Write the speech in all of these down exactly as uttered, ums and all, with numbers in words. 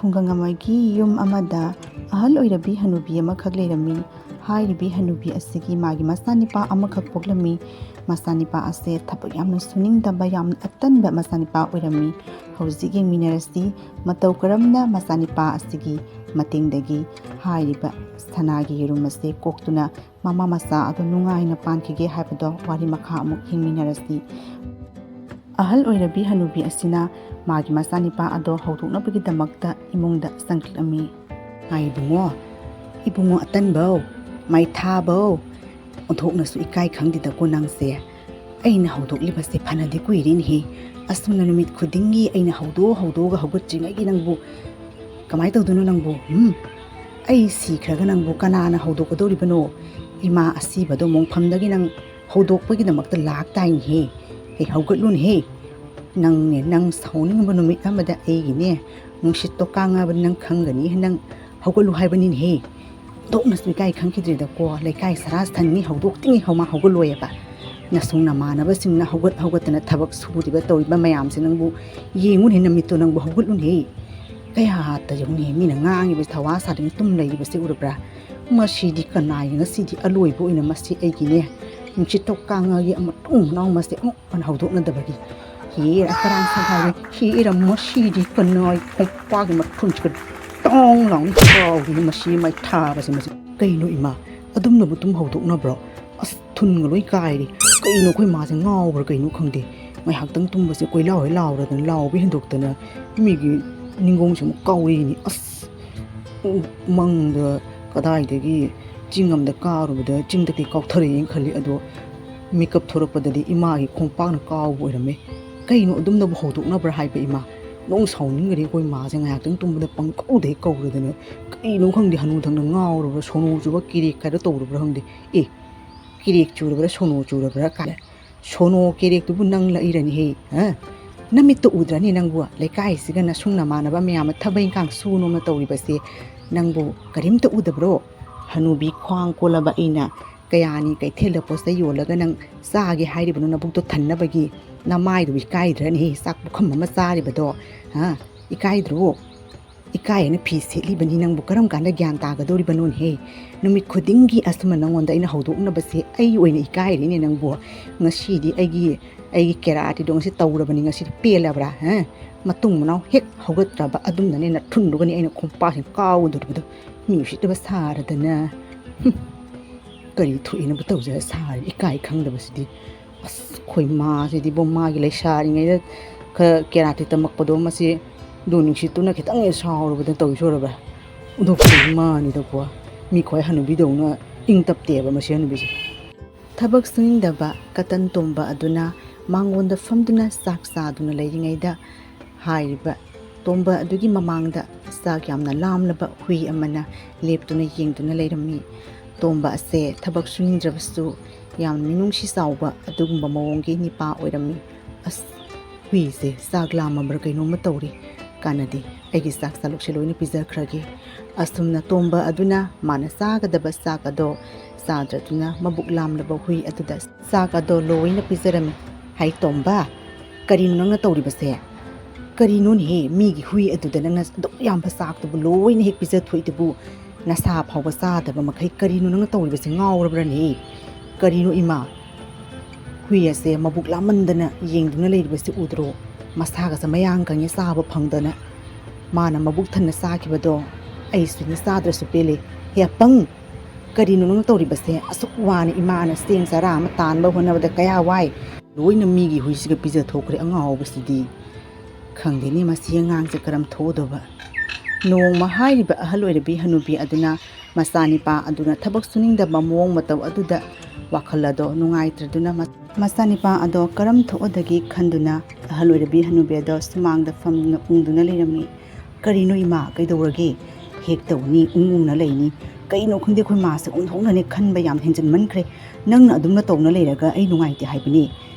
ꯈꯨꯡꯒꯪ ꯑꯃꯒꯤ ꯌꯨꯝ ꯑꯃꯗ ꯑꯍꯜ ꯑꯣꯏꯔꯕꯤ ꯍꯅꯨꯕꯤ ꯑꯃꯈꯛ ꯂꯩꯔꯝꯃꯤ꯫ ꯍꯥꯏꯔꯤꯕꯤ ꯍꯅꯨꯕꯤ ꯑꯁꯤꯒꯤ ꯃꯥꯒꯤ ꯃꯆꯥꯅꯤꯄꯥ ꯑꯃꯈꯛ ꯄꯣꯛꯂꯝꯃꯤ꯫ ꯃꯆꯥꯅꯤꯄꯥ ꯑꯁꯦ ꯊꯕꯛ ꯌꯥꯝꯅ ꯁꯨꯅꯤꯡꯗꯕ, ꯌꯥꯝꯅ ꯑꯇꯟꯕ ꯃꯆꯥꯅꯤꯄꯥ ꯑꯣꯏꯔꯝꯃꯤ꯫ ꯍꯧꯖꯤꯛ ꯌꯦꯡꯃꯤꯟꯅꯔꯁꯤ, ꯃꯇꯧ ꯀꯔꯝꯅ ꯃꯆꯥꯅꯤꯄꯥ ꯑꯁꯤꯒꯤ ꯃꯇꯦꯡꯗꯒꯤ ꯍꯥꯏꯔꯤꯕ ꯁꯅꯥꯒꯤ ꯌꯦꯔꯨꯝ ꯑꯁꯦ ꯀꯣꯛꯇꯨꯅ ꯃꯃꯥ ꯃꯆꯥ ꯑꯗꯨ ꯅꯨꯡꯉꯥꯏꯅ ꯄꯥꯟꯈꯤꯒꯦ ꯍꯥꯏꯕꯗꯣ꯫ ꯋꯥꯔꯤ ꯃꯈꯥ ꯑꯃꯨꯛ ꯌꯦꯡꯃꯤꯟꯅꯔꯁꯤ꯫ ꯑꯍꯜ ꯑꯣꯏꯔꯕꯤ ꯍꯅꯨꯕꯤ ꯑꯁꯤꯅ ꯃꯥꯒꯤ ꯃꯆꯥꯅꯤꯄꯥ ꯑꯗꯣ ꯍꯧꯗꯣꯛꯅꯕꯒꯤꯗꯃꯛꯇ ꯏꯃꯨꯡꯗ ꯆꯪꯂꯛꯂꯝꯃꯤ꯫ "ꯍꯥꯏ ꯏꯕꯨꯡꯉꯣ, ꯏꯕꯨꯡꯉꯣ ꯑꯇꯟꯕꯧ, ꯃꯥꯏ ꯊꯥꯕꯧ, ꯑꯣꯟꯊꯣꯛꯅꯁꯨ ꯏꯀꯥꯏ ꯈꯪꯗꯦꯗꯀꯣ ꯅꯪꯁꯦ꯫ ꯑꯩꯅ ꯍꯧꯗꯣꯛꯂꯤꯕꯁꯦ ꯐꯅꯗꯤ ꯀꯨꯏꯔꯦꯅꯦꯍꯦ꯫ ꯑꯁꯨꯝꯅ ꯅꯨꯃꯤꯠ ꯈꯨꯗꯤꯡꯒꯤ ꯑꯩꯅ ꯍꯧꯗꯣꯛ ꯍꯧꯗꯣꯛꯑꯒ ꯍꯧꯒꯠꯇ꯭ꯔꯤꯉꯩꯒꯤ ꯅꯪꯕꯨ ꯀꯃꯥꯏꯅ ꯇꯧꯗꯣꯏꯅꯣ ꯅꯪꯕꯨ? ꯎꯝ? ꯑꯩ ꯁꯤꯈ꯭ꯔꯒ ꯅꯪꯕꯨ ꯀꯅꯥꯅ ꯍꯧꯗꯣꯛꯀꯗꯧꯔꯤꯕꯅꯣ? ꯏꯃꯥ ꯑꯁꯤꯕꯗꯣ ꯃꯣꯡꯐꯝꯗꯒꯤ ꯅꯪ ꯍꯧꯗꯣꯛꯄꯒꯤꯗꯃꯛꯇ ꯂꯥꯛꯇꯥꯏꯅꯦꯍꯦ꯫ ꯑꯩ ꯍꯧꯒꯠꯂꯨꯅꯦꯍꯦ꯫ ꯅꯪꯅꯦ, ꯅꯪ ꯁꯥꯎꯅꯤꯡꯕ ꯅꯨꯃꯤꯠ ꯑꯃꯗ ꯑꯩꯒꯤꯅꯦ ꯅꯨꯡꯁꯤꯠꯇꯣ ꯀꯥꯡꯉꯕꯅꯤ, ꯅꯪ ꯈꯪꯒꯅꯤ꯫ ꯅꯪ ꯍꯧꯒꯠꯂꯨ ꯍꯥꯏꯕꯅꯤꯅꯦꯍꯦ꯫ ꯗꯣꯛꯅꯁꯨ ꯏꯀꯥꯏ ꯈꯪꯈꯤꯗ꯭ꯔꯦꯗꯀꯣ꯫ ꯂꯩꯀꯥꯏ ꯁꯔꯥ ꯁꯟꯅꯤ ꯍꯧꯗꯣꯛꯇ꯭ꯔꯤꯉꯩ ꯍꯧꯃꯥ ꯍꯧꯒꯠꯂꯣꯏꯑꯕ꯫ ꯅꯁꯨꯡ ꯅꯃꯥꯟꯅꯕꯁꯤꯡꯅ ꯍꯧꯒꯠ ꯍꯧꯒꯠꯇꯅ ꯊꯕꯛ ꯁꯨꯔꯤꯕ ꯇꯧꯔꯤꯕ ꯃꯌꯥꯝꯁꯦ ꯅꯪꯕꯨ ꯌꯦꯡꯉꯨꯅꯦ, ꯅꯃꯤꯠꯇꯣ ꯅꯪꯕꯨ ꯍꯧꯒꯠꯂꯨꯅꯦꯍꯦ꯫ ꯀꯌꯥꯇ ꯌꯦꯡꯉꯨꯅꯦ, ꯃꯤꯅ ꯉꯥꯡꯉꯤꯕꯁꯦ ꯊꯋꯥ ꯁꯥꯗꯅ ꯇꯨꯝ ꯂꯩꯔꯤꯕꯁꯦ ꯎꯔꯕ꯭ꯔꯥ? ꯃꯁꯤꯗꯤ ꯀꯅꯥꯒꯤ ꯉꯁꯤꯗꯤ ꯑꯂꯣꯏꯕ ꯑꯣꯏꯅ ꯃꯁꯤ ꯑꯩꯒꯤꯅꯦ ꯅꯨꯡꯁꯤꯠꯇꯣ ꯀꯥꯡꯉꯒꯤ ꯑꯃꯇꯨꯡ ꯃꯅꯥꯎ ꯃꯁꯦ ꯑꯃꯨꯛ ꯍꯟꯅ ꯍꯧꯗꯣꯛꯅꯗꯕꯒꯤ꯫ ꯍꯦꯔꯥ ꯀꯔꯥꯡ ꯁꯪꯈꯥꯏꯔꯦ, ꯍꯦꯔꯥ ꯃꯁꯤꯗꯤ ꯀꯅꯥꯏ ꯈꯣꯡꯄꯥꯛꯀꯤ ꯃꯈꯨꯟꯁꯤꯒ ꯇꯣꯡ ꯂꯥꯎꯅ ꯀꯥꯎꯔꯤ ꯃꯁꯤ ꯃꯩ ꯊꯥꯕꯁꯦ ꯃꯁꯤ꯫ ꯀꯩꯅꯣ ꯏꯃꯥ, ꯑꯗꯨꯝꯅꯕꯨ ꯇꯨꯝ ꯍꯧꯗꯣꯛꯅꯕ꯭ꯔꯣ? ꯑꯁ, ꯊꯨꯟꯒ ꯂꯣꯏ ꯀꯥꯏꯔꯦ꯫ ꯀꯩꯅꯣ ꯑꯩꯈꯣꯏ ꯃꯥꯁꯦ ꯉꯥꯎꯕ꯭ꯔꯥ ꯀꯩꯅꯣ ꯈꯪꯗꯦ꯫ ꯉꯥꯏꯍꯥꯛꯇꯪ ꯇꯨꯝꯕꯁꯦ ꯀꯣꯏꯂꯥꯎ ꯍꯦꯛ ꯂꯥꯎꯔꯗꯅ, ꯂꯥꯎꯕ ꯍꯦꯟꯗꯣꯛꯇꯅ ꯃꯤꯒꯤ ꯅꯤꯡꯒꯣꯡꯁꯦ ꯑꯃꯨꯛ ꯀꯥꯎꯔꯛꯏꯅꯤ꯫ ꯑꯁ, ꯃꯪꯗ ꯀꯗꯥꯏꯗꯒꯤ ꯆꯤꯡ ꯑꯃꯗ ꯀꯥꯔꯨꯕꯗ ꯆꯤꯡꯗꯒꯤ ꯀꯥꯎꯊꯔꯛꯑꯦꯅ ꯈꯜꯂꯤ꯫ ꯑꯗꯣ ꯃꯤꯀꯞ ꯊꯣꯔꯛꯄꯗꯗꯤ ꯏꯃꯥꯒꯤ ꯈꯣꯡꯄꯥꯛꯅ ꯀꯥꯎꯕ ꯑꯣꯏꯔꯝꯃꯦ꯫ ꯀꯩꯅꯣ ꯑꯗꯨꯝꯅꯕꯨ ꯍꯧꯗꯣꯛꯅꯕ꯭ꯔꯥ ꯍꯥꯏꯕ ꯏꯃꯥ? ꯅꯣꯡ ꯁꯥꯎꯅꯤꯡꯈ꯭ꯔꯦ ꯑꯩꯈꯣꯏ ꯃꯥꯁꯦ꯫ ꯉꯥꯏꯍꯥꯛꯇꯪ ꯇꯨꯝꯕꯗ ꯄꯪꯀꯧꯗ ꯍꯦꯛ ꯀꯧꯔꯗꯅ ꯀꯩꯅꯣ ꯈꯪꯗꯦ, ꯍꯅꯨꯊꯪꯅ ꯉꯥꯎꯔꯕ꯭ꯔꯥ, ꯁꯣꯅꯣ ꯆꯨꯕ ꯀꯤꯔꯦꯛ ꯀꯥꯏꯗ ꯇꯧꯔꯕ꯭ꯔꯥ ꯈꯪꯗꯦ꯫ ꯑꯦ, ꯀꯤꯔꯦꯛ ꯆꯨꯔꯕ꯭ꯔꯥ, ꯁꯣꯅꯣ ꯆꯨꯔꯕ꯭ꯔꯥ ꯀꯥꯏꯅ꯫ ꯁꯣꯅꯣ ꯀꯦꯔꯦꯛꯇꯨꯕꯨ ꯅꯪ ꯂꯛꯏꯔꯅꯤꯍꯦ, ꯍꯥ? ꯅꯃꯤꯠꯇ ꯎꯗ꯭ꯔꯅꯤ ꯅꯪꯕꯨ? ꯂꯩꯀꯥꯏꯁꯤꯒ ꯅꯁꯨꯡ ꯅꯃꯥꯟꯅꯕ ꯃꯌꯥꯝꯅ ꯊꯕꯛ ꯏꯪꯈꯥꯡ ꯁꯨꯅꯣꯅ ꯇꯧꯔꯤꯕꯁꯦ ꯅꯪꯕꯨ ꯀꯔꯤꯝꯇ ꯎꯗꯕ꯭ꯔꯣ? ꯍꯅꯨꯕꯤ ꯈ꯭ꯋꯥꯡ ꯀꯣꯜꯂꯕ ꯑꯩꯅ ꯀꯌꯥꯅꯤ ꯀꯩꯊꯦꯜꯗ ꯄꯣꯠ ꯆꯩ ꯌꯣꯜꯂꯒ ꯅꯪ ꯆꯥꯒꯦ ꯍꯥꯏꯔꯤꯕꯅꯣ ꯅꯕꯨꯛꯇꯣ ꯊꯟꯅꯕꯒꯤ? ꯅꯃꯥꯏꯗꯨꯕꯨ ꯏꯀꯥꯏꯗ꯭ꯔꯅꯤꯍꯦ, ꯆꯥꯛ ꯄꯨꯈꯝ ꯑꯃ ꯆꯥꯔꯤꯕꯗꯣ, ꯍꯥ? ꯏꯀꯥꯏꯗ꯭ꯔꯣ? ꯏꯀꯥꯏ ꯍꯥꯏꯅ ꯐꯤ ꯁꯦꯠꯂꯤꯕꯅꯤ, ꯅꯪꯕꯨ ꯀꯔꯝ ꯀꯥꯟꯗ ꯒ꯭ꯌꯥꯟ ꯇꯥꯒꯗꯧꯔꯤꯕꯅꯣꯅꯦꯍꯦ? ꯅꯨꯃꯤꯠ ꯈꯨꯗꯤꯡꯒꯤ ꯑꯁꯨꯝꯅ ꯅꯪꯉꯣꯟꯗ ꯑꯩꯅ ꯍꯧꯗꯣꯛꯅꯕꯁꯦ ꯑꯩ ꯑꯣꯏꯅ ꯏꯀꯥꯏꯔꯦꯅꯦ ꯅꯪꯕꯨ꯫ ꯉꯁꯤꯗꯤ ꯑꯩꯒꯤ, ꯑꯩꯒꯤ ꯀꯦꯔꯥꯇꯤꯗꯣ ꯉꯁꯤ ꯇꯧꯔꯕꯅꯤ, ꯉꯁꯤꯗꯤ ꯄꯦꯜꯂꯕ꯭ꯔꯥ? ꯍꯥ? ꯃꯇꯨꯡ ꯃꯅꯥꯎ ꯍꯦꯛ ꯍꯧꯒꯠꯇ꯭ꯔꯕ ꯑꯗꯨꯝꯅꯅꯦ ꯅꯊꯨꯟꯗꯨꯒꯅꯦ ꯑꯩꯅ ꯈꯣꯡꯄꯥꯛꯁꯤꯡ ꯀꯥꯎꯗꯣꯔꯤꯕꯗꯣ꯫ ꯃꯤ ꯎꯁꯤꯠꯇꯕ ꯁꯥꯔꯗꯅ꯫ ꯍꯨꯝ꯫ ꯀꯔꯤ ꯊꯣꯛꯏꯅꯕꯨ ꯇꯧꯖꯔ ꯁꯥꯔꯤ ꯏꯀꯥꯏ ꯈꯪꯗꯕꯁꯤꯗꯤ꯫ ꯑꯁ, ꯑꯩꯈꯣꯏ ꯃꯥꯁꯤꯗꯤꯕꯣ, ꯃꯥꯒꯤ ꯂꯩꯁꯥꯔꯤꯉꯩꯗ ꯈꯔ ꯀꯦꯔꯥꯇꯤ ꯇꯝꯃꯛꯄꯗꯣ, ꯃꯁꯤ ꯗꯨ ꯅꯨꯡꯁꯤꯠꯇꯨꯅ ꯈꯤꯇꯪ ꯍꯦꯛ ꯁꯥꯎꯔꯕꯗ ꯇꯧꯏ ꯁꯣꯏꯔꯕ꯭ꯔꯥ? ꯑꯗꯨ ꯑꯩꯈꯣꯏ ꯃꯥꯅꯤꯗꯀꯣ, ꯃꯤ ꯈ꯭ꯋꯥꯏ ꯍꯅꯨꯕꯤꯗꯧꯅ ꯏꯪ ꯇꯞꯇꯦꯕ ꯃꯁꯤ ꯍꯅꯨꯕꯤꯁꯦ꯫ ꯊꯕꯛ ꯁꯨꯅꯤꯡꯗꯕ ꯀꯇꯟ ꯇꯣꯝꯕ ꯑꯗꯨꯅ ꯃꯥꯡꯒꯣꯟꯗ ꯐꯝꯗꯨꯅ ꯆꯥꯛ ꯆꯥꯗꯨꯅ ꯂꯩꯔꯤꯉꯩꯗ, ꯍꯥꯏꯔꯤꯕ ꯇꯣꯝꯕ ꯑꯗꯨꯒꯤ ꯃꯃꯥꯡꯗ ꯆꯥꯛ ꯌꯥꯝꯅ ꯂꯥꯝꯂꯕ ꯍꯨꯏ ꯑꯃꯅ ꯂꯦꯞꯇꯨꯅ ꯌꯦꯡꯗꯨꯅ ꯂꯩꯔꯝꯃꯤ꯫ ꯇꯣꯝꯕ ꯑꯁꯦ ꯊꯕꯛ ꯁꯨꯅꯤꯡꯗ꯭ꯔꯕꯁꯨ ꯌꯥꯝ ꯃꯤꯅꯨꯡꯁꯤ ꯆꯥꯎꯕ ꯑꯗꯨꯒꯨꯝꯕ ꯃꯑꯣꯡꯒꯤ ꯅꯤꯄꯥ ꯑꯣꯏꯔꯝꯃꯤ꯫ ꯑꯁ, ꯍꯨꯏꯁꯦ ꯆꯥꯛ ꯂꯥꯝꯃꯕ꯭ꯔꯥ ꯀꯩꯅꯣꯝꯃ ꯇꯧꯔꯤ꯫ ꯀꯥꯟꯅꯗꯦ, ꯑꯩꯒꯤ ꯆꯥꯛ ꯆꯥꯂꯨꯛꯁꯦ ꯂꯣꯏꯅ ꯄꯤꯖꯈ꯭ꯔꯒꯦ꯫ ꯑꯁꯨꯝꯅ ꯇꯣꯝꯕ ꯑꯗꯨꯅ ꯃꯥꯅ ꯆꯥꯒꯗꯕ ꯆꯥꯛ ꯑꯗꯣ ꯆꯥꯗ꯭ꯔꯗꯨꯅ ꯃꯕꯨꯛ ꯂꯥꯝꯂꯕ ꯍꯨꯏ ꯑꯗꯨꯗ ꯆꯥꯛ ꯑꯗꯣ ꯂꯣꯏꯅ ꯄꯤꯖꯔꯝꯃꯤ꯫ ꯍꯥꯏ ꯇꯣꯝꯕ, ꯀꯔꯤꯅꯣ ꯅꯪꯅ ꯇꯧꯔꯤꯕꯁꯦ? ꯀꯔꯤꯅꯣꯅꯦꯍꯦ, ꯃꯤꯒꯤ ꯍꯨꯏ ꯑꯗꯨꯗ ꯅꯪꯅ ꯑꯗꯨꯛ ꯌꯥꯝꯕ ꯆꯥꯛꯇꯨꯕꯨ ꯂꯣꯏꯅ ꯍꯦꯛ ꯄꯤꯖꯊꯣꯛꯏꯗꯨꯕꯨ? ꯅꯁꯥ ꯐꯥꯎꯕ ꯆꯥꯗꯕ ꯃꯈꯩ ꯀꯔꯤꯅꯣ ꯅꯪꯅ ꯇꯧꯔꯤꯕꯁꯦ? ꯉꯥꯎꯔꯕ꯭ꯔꯅꯦ? ꯀꯔꯤꯅꯣ ꯏꯃꯥ? ꯍꯨꯏ ꯑꯁꯦ ꯃꯕꯨꯛ ꯂꯥꯃꯟꯗꯅ ꯌꯦꯡꯗꯨꯅ ꯂꯩꯔꯤꯕꯁꯤ ꯎꯗ꯭ꯔꯣ? ꯃꯁꯥꯒꯁꯦ ꯃꯌꯥꯡ ꯀꯪꯉꯦ ꯆꯥꯕ ꯐꯪꯗꯅ꯫ ꯃꯥꯅ ꯃꯕꯨꯛ ꯊꯟꯅ ꯆꯥꯈꯤꯕꯗꯣ ꯑꯩꯁꯨꯅꯤ ꯆꯥꯗ꯭ꯔꯁꯨ ꯄꯦꯜꯂꯦ꯫ ꯍꯦ ꯑꯄꯪ! ꯀꯔꯤꯅꯣ ꯅꯪꯅ ꯇꯧꯔꯤꯕꯁꯦ? ꯑꯁꯨꯛ ꯋꯥꯅ ꯏꯃꯥꯅ ꯆꯦꯡ ꯆꯔꯥ ꯑꯃ ꯇꯥꯟꯕ ꯍꯣꯠꯅꯕꯗ ꯀꯌꯥ ꯋꯥꯏ꯫ ꯂꯣꯏꯅ ꯃꯤꯒꯤ ꯍꯨꯏꯁꯤꯒ ꯄꯤꯖꯊꯣꯛꯈ꯭ꯔꯦ ꯑꯉꯥꯎꯕꯁꯤꯗꯤ꯫ ꯈꯪꯗꯦꯅꯦ ꯃꯁꯤ ꯑꯉꯥꯡꯁꯦ ꯀꯔꯝ ꯊꯣꯛꯎꯗꯧꯕ꯫ ꯅꯣꯡꯃ ꯍꯥꯏꯔꯤꯕ ꯑꯍꯜ ꯑꯣꯏꯔꯕꯤ ꯍꯅꯨꯕꯤ ꯑꯗꯨꯅ ꯃꯆꯥꯅꯤꯄꯥ ꯑꯗꯨꯅ ꯊꯕꯛ ꯁꯨꯅꯤꯡꯗꯕ ꯃꯑꯣꯡ ꯃꯇꯧ ꯑꯗꯨꯗ ꯋꯥꯈꯜ ꯑꯗꯣ ꯅꯨꯡꯉꯥꯏꯇ꯭ꯔꯗꯨꯅ ꯃ-, ꯃꯆꯥꯅꯤꯄꯥ ꯑꯗꯣ ꯀꯔꯝ ꯊꯣꯛꯑꯗꯒꯦ ꯈꯟꯗꯨꯅ ꯑꯍꯜ ꯑꯣꯏꯔꯕꯤ ꯍꯅꯨꯕꯤ ꯑꯗꯣ ꯁꯨꯃꯥꯡꯗ ꯐꯝꯗꯨꯅ ꯎꯪꯗꯨꯅ ꯂꯩꯔꯝꯃꯤ꯫ "ꯀꯔꯤꯅꯣ ꯏꯃꯥ, ꯀꯩꯗꯧꯔꯒꯦ? ꯍꯦꯛ ꯇꯧꯅꯤ, ꯎꯪ ꯎꯪꯅ ꯂꯩꯅꯤ꯫ ꯀꯩꯅꯣ ꯈꯪꯗꯦ, ꯑꯩꯈꯣꯏ ꯃꯥꯁꯦ ꯑꯣꯟꯊꯣꯛꯅꯅꯦ ꯈꯟꯕ ꯌꯥꯝ ꯍꯦꯟꯖꯤꯟꯃꯟꯈ꯭ꯔꯦ꯫ ꯅꯪꯅ ꯑꯗꯨꯝꯅ ꯇꯧꯅ ꯂꯩꯔꯒ ꯑꯩ ꯅꯨꯡꯉꯥꯏꯇꯦ ꯍꯥꯏꯕꯅꯤ꯫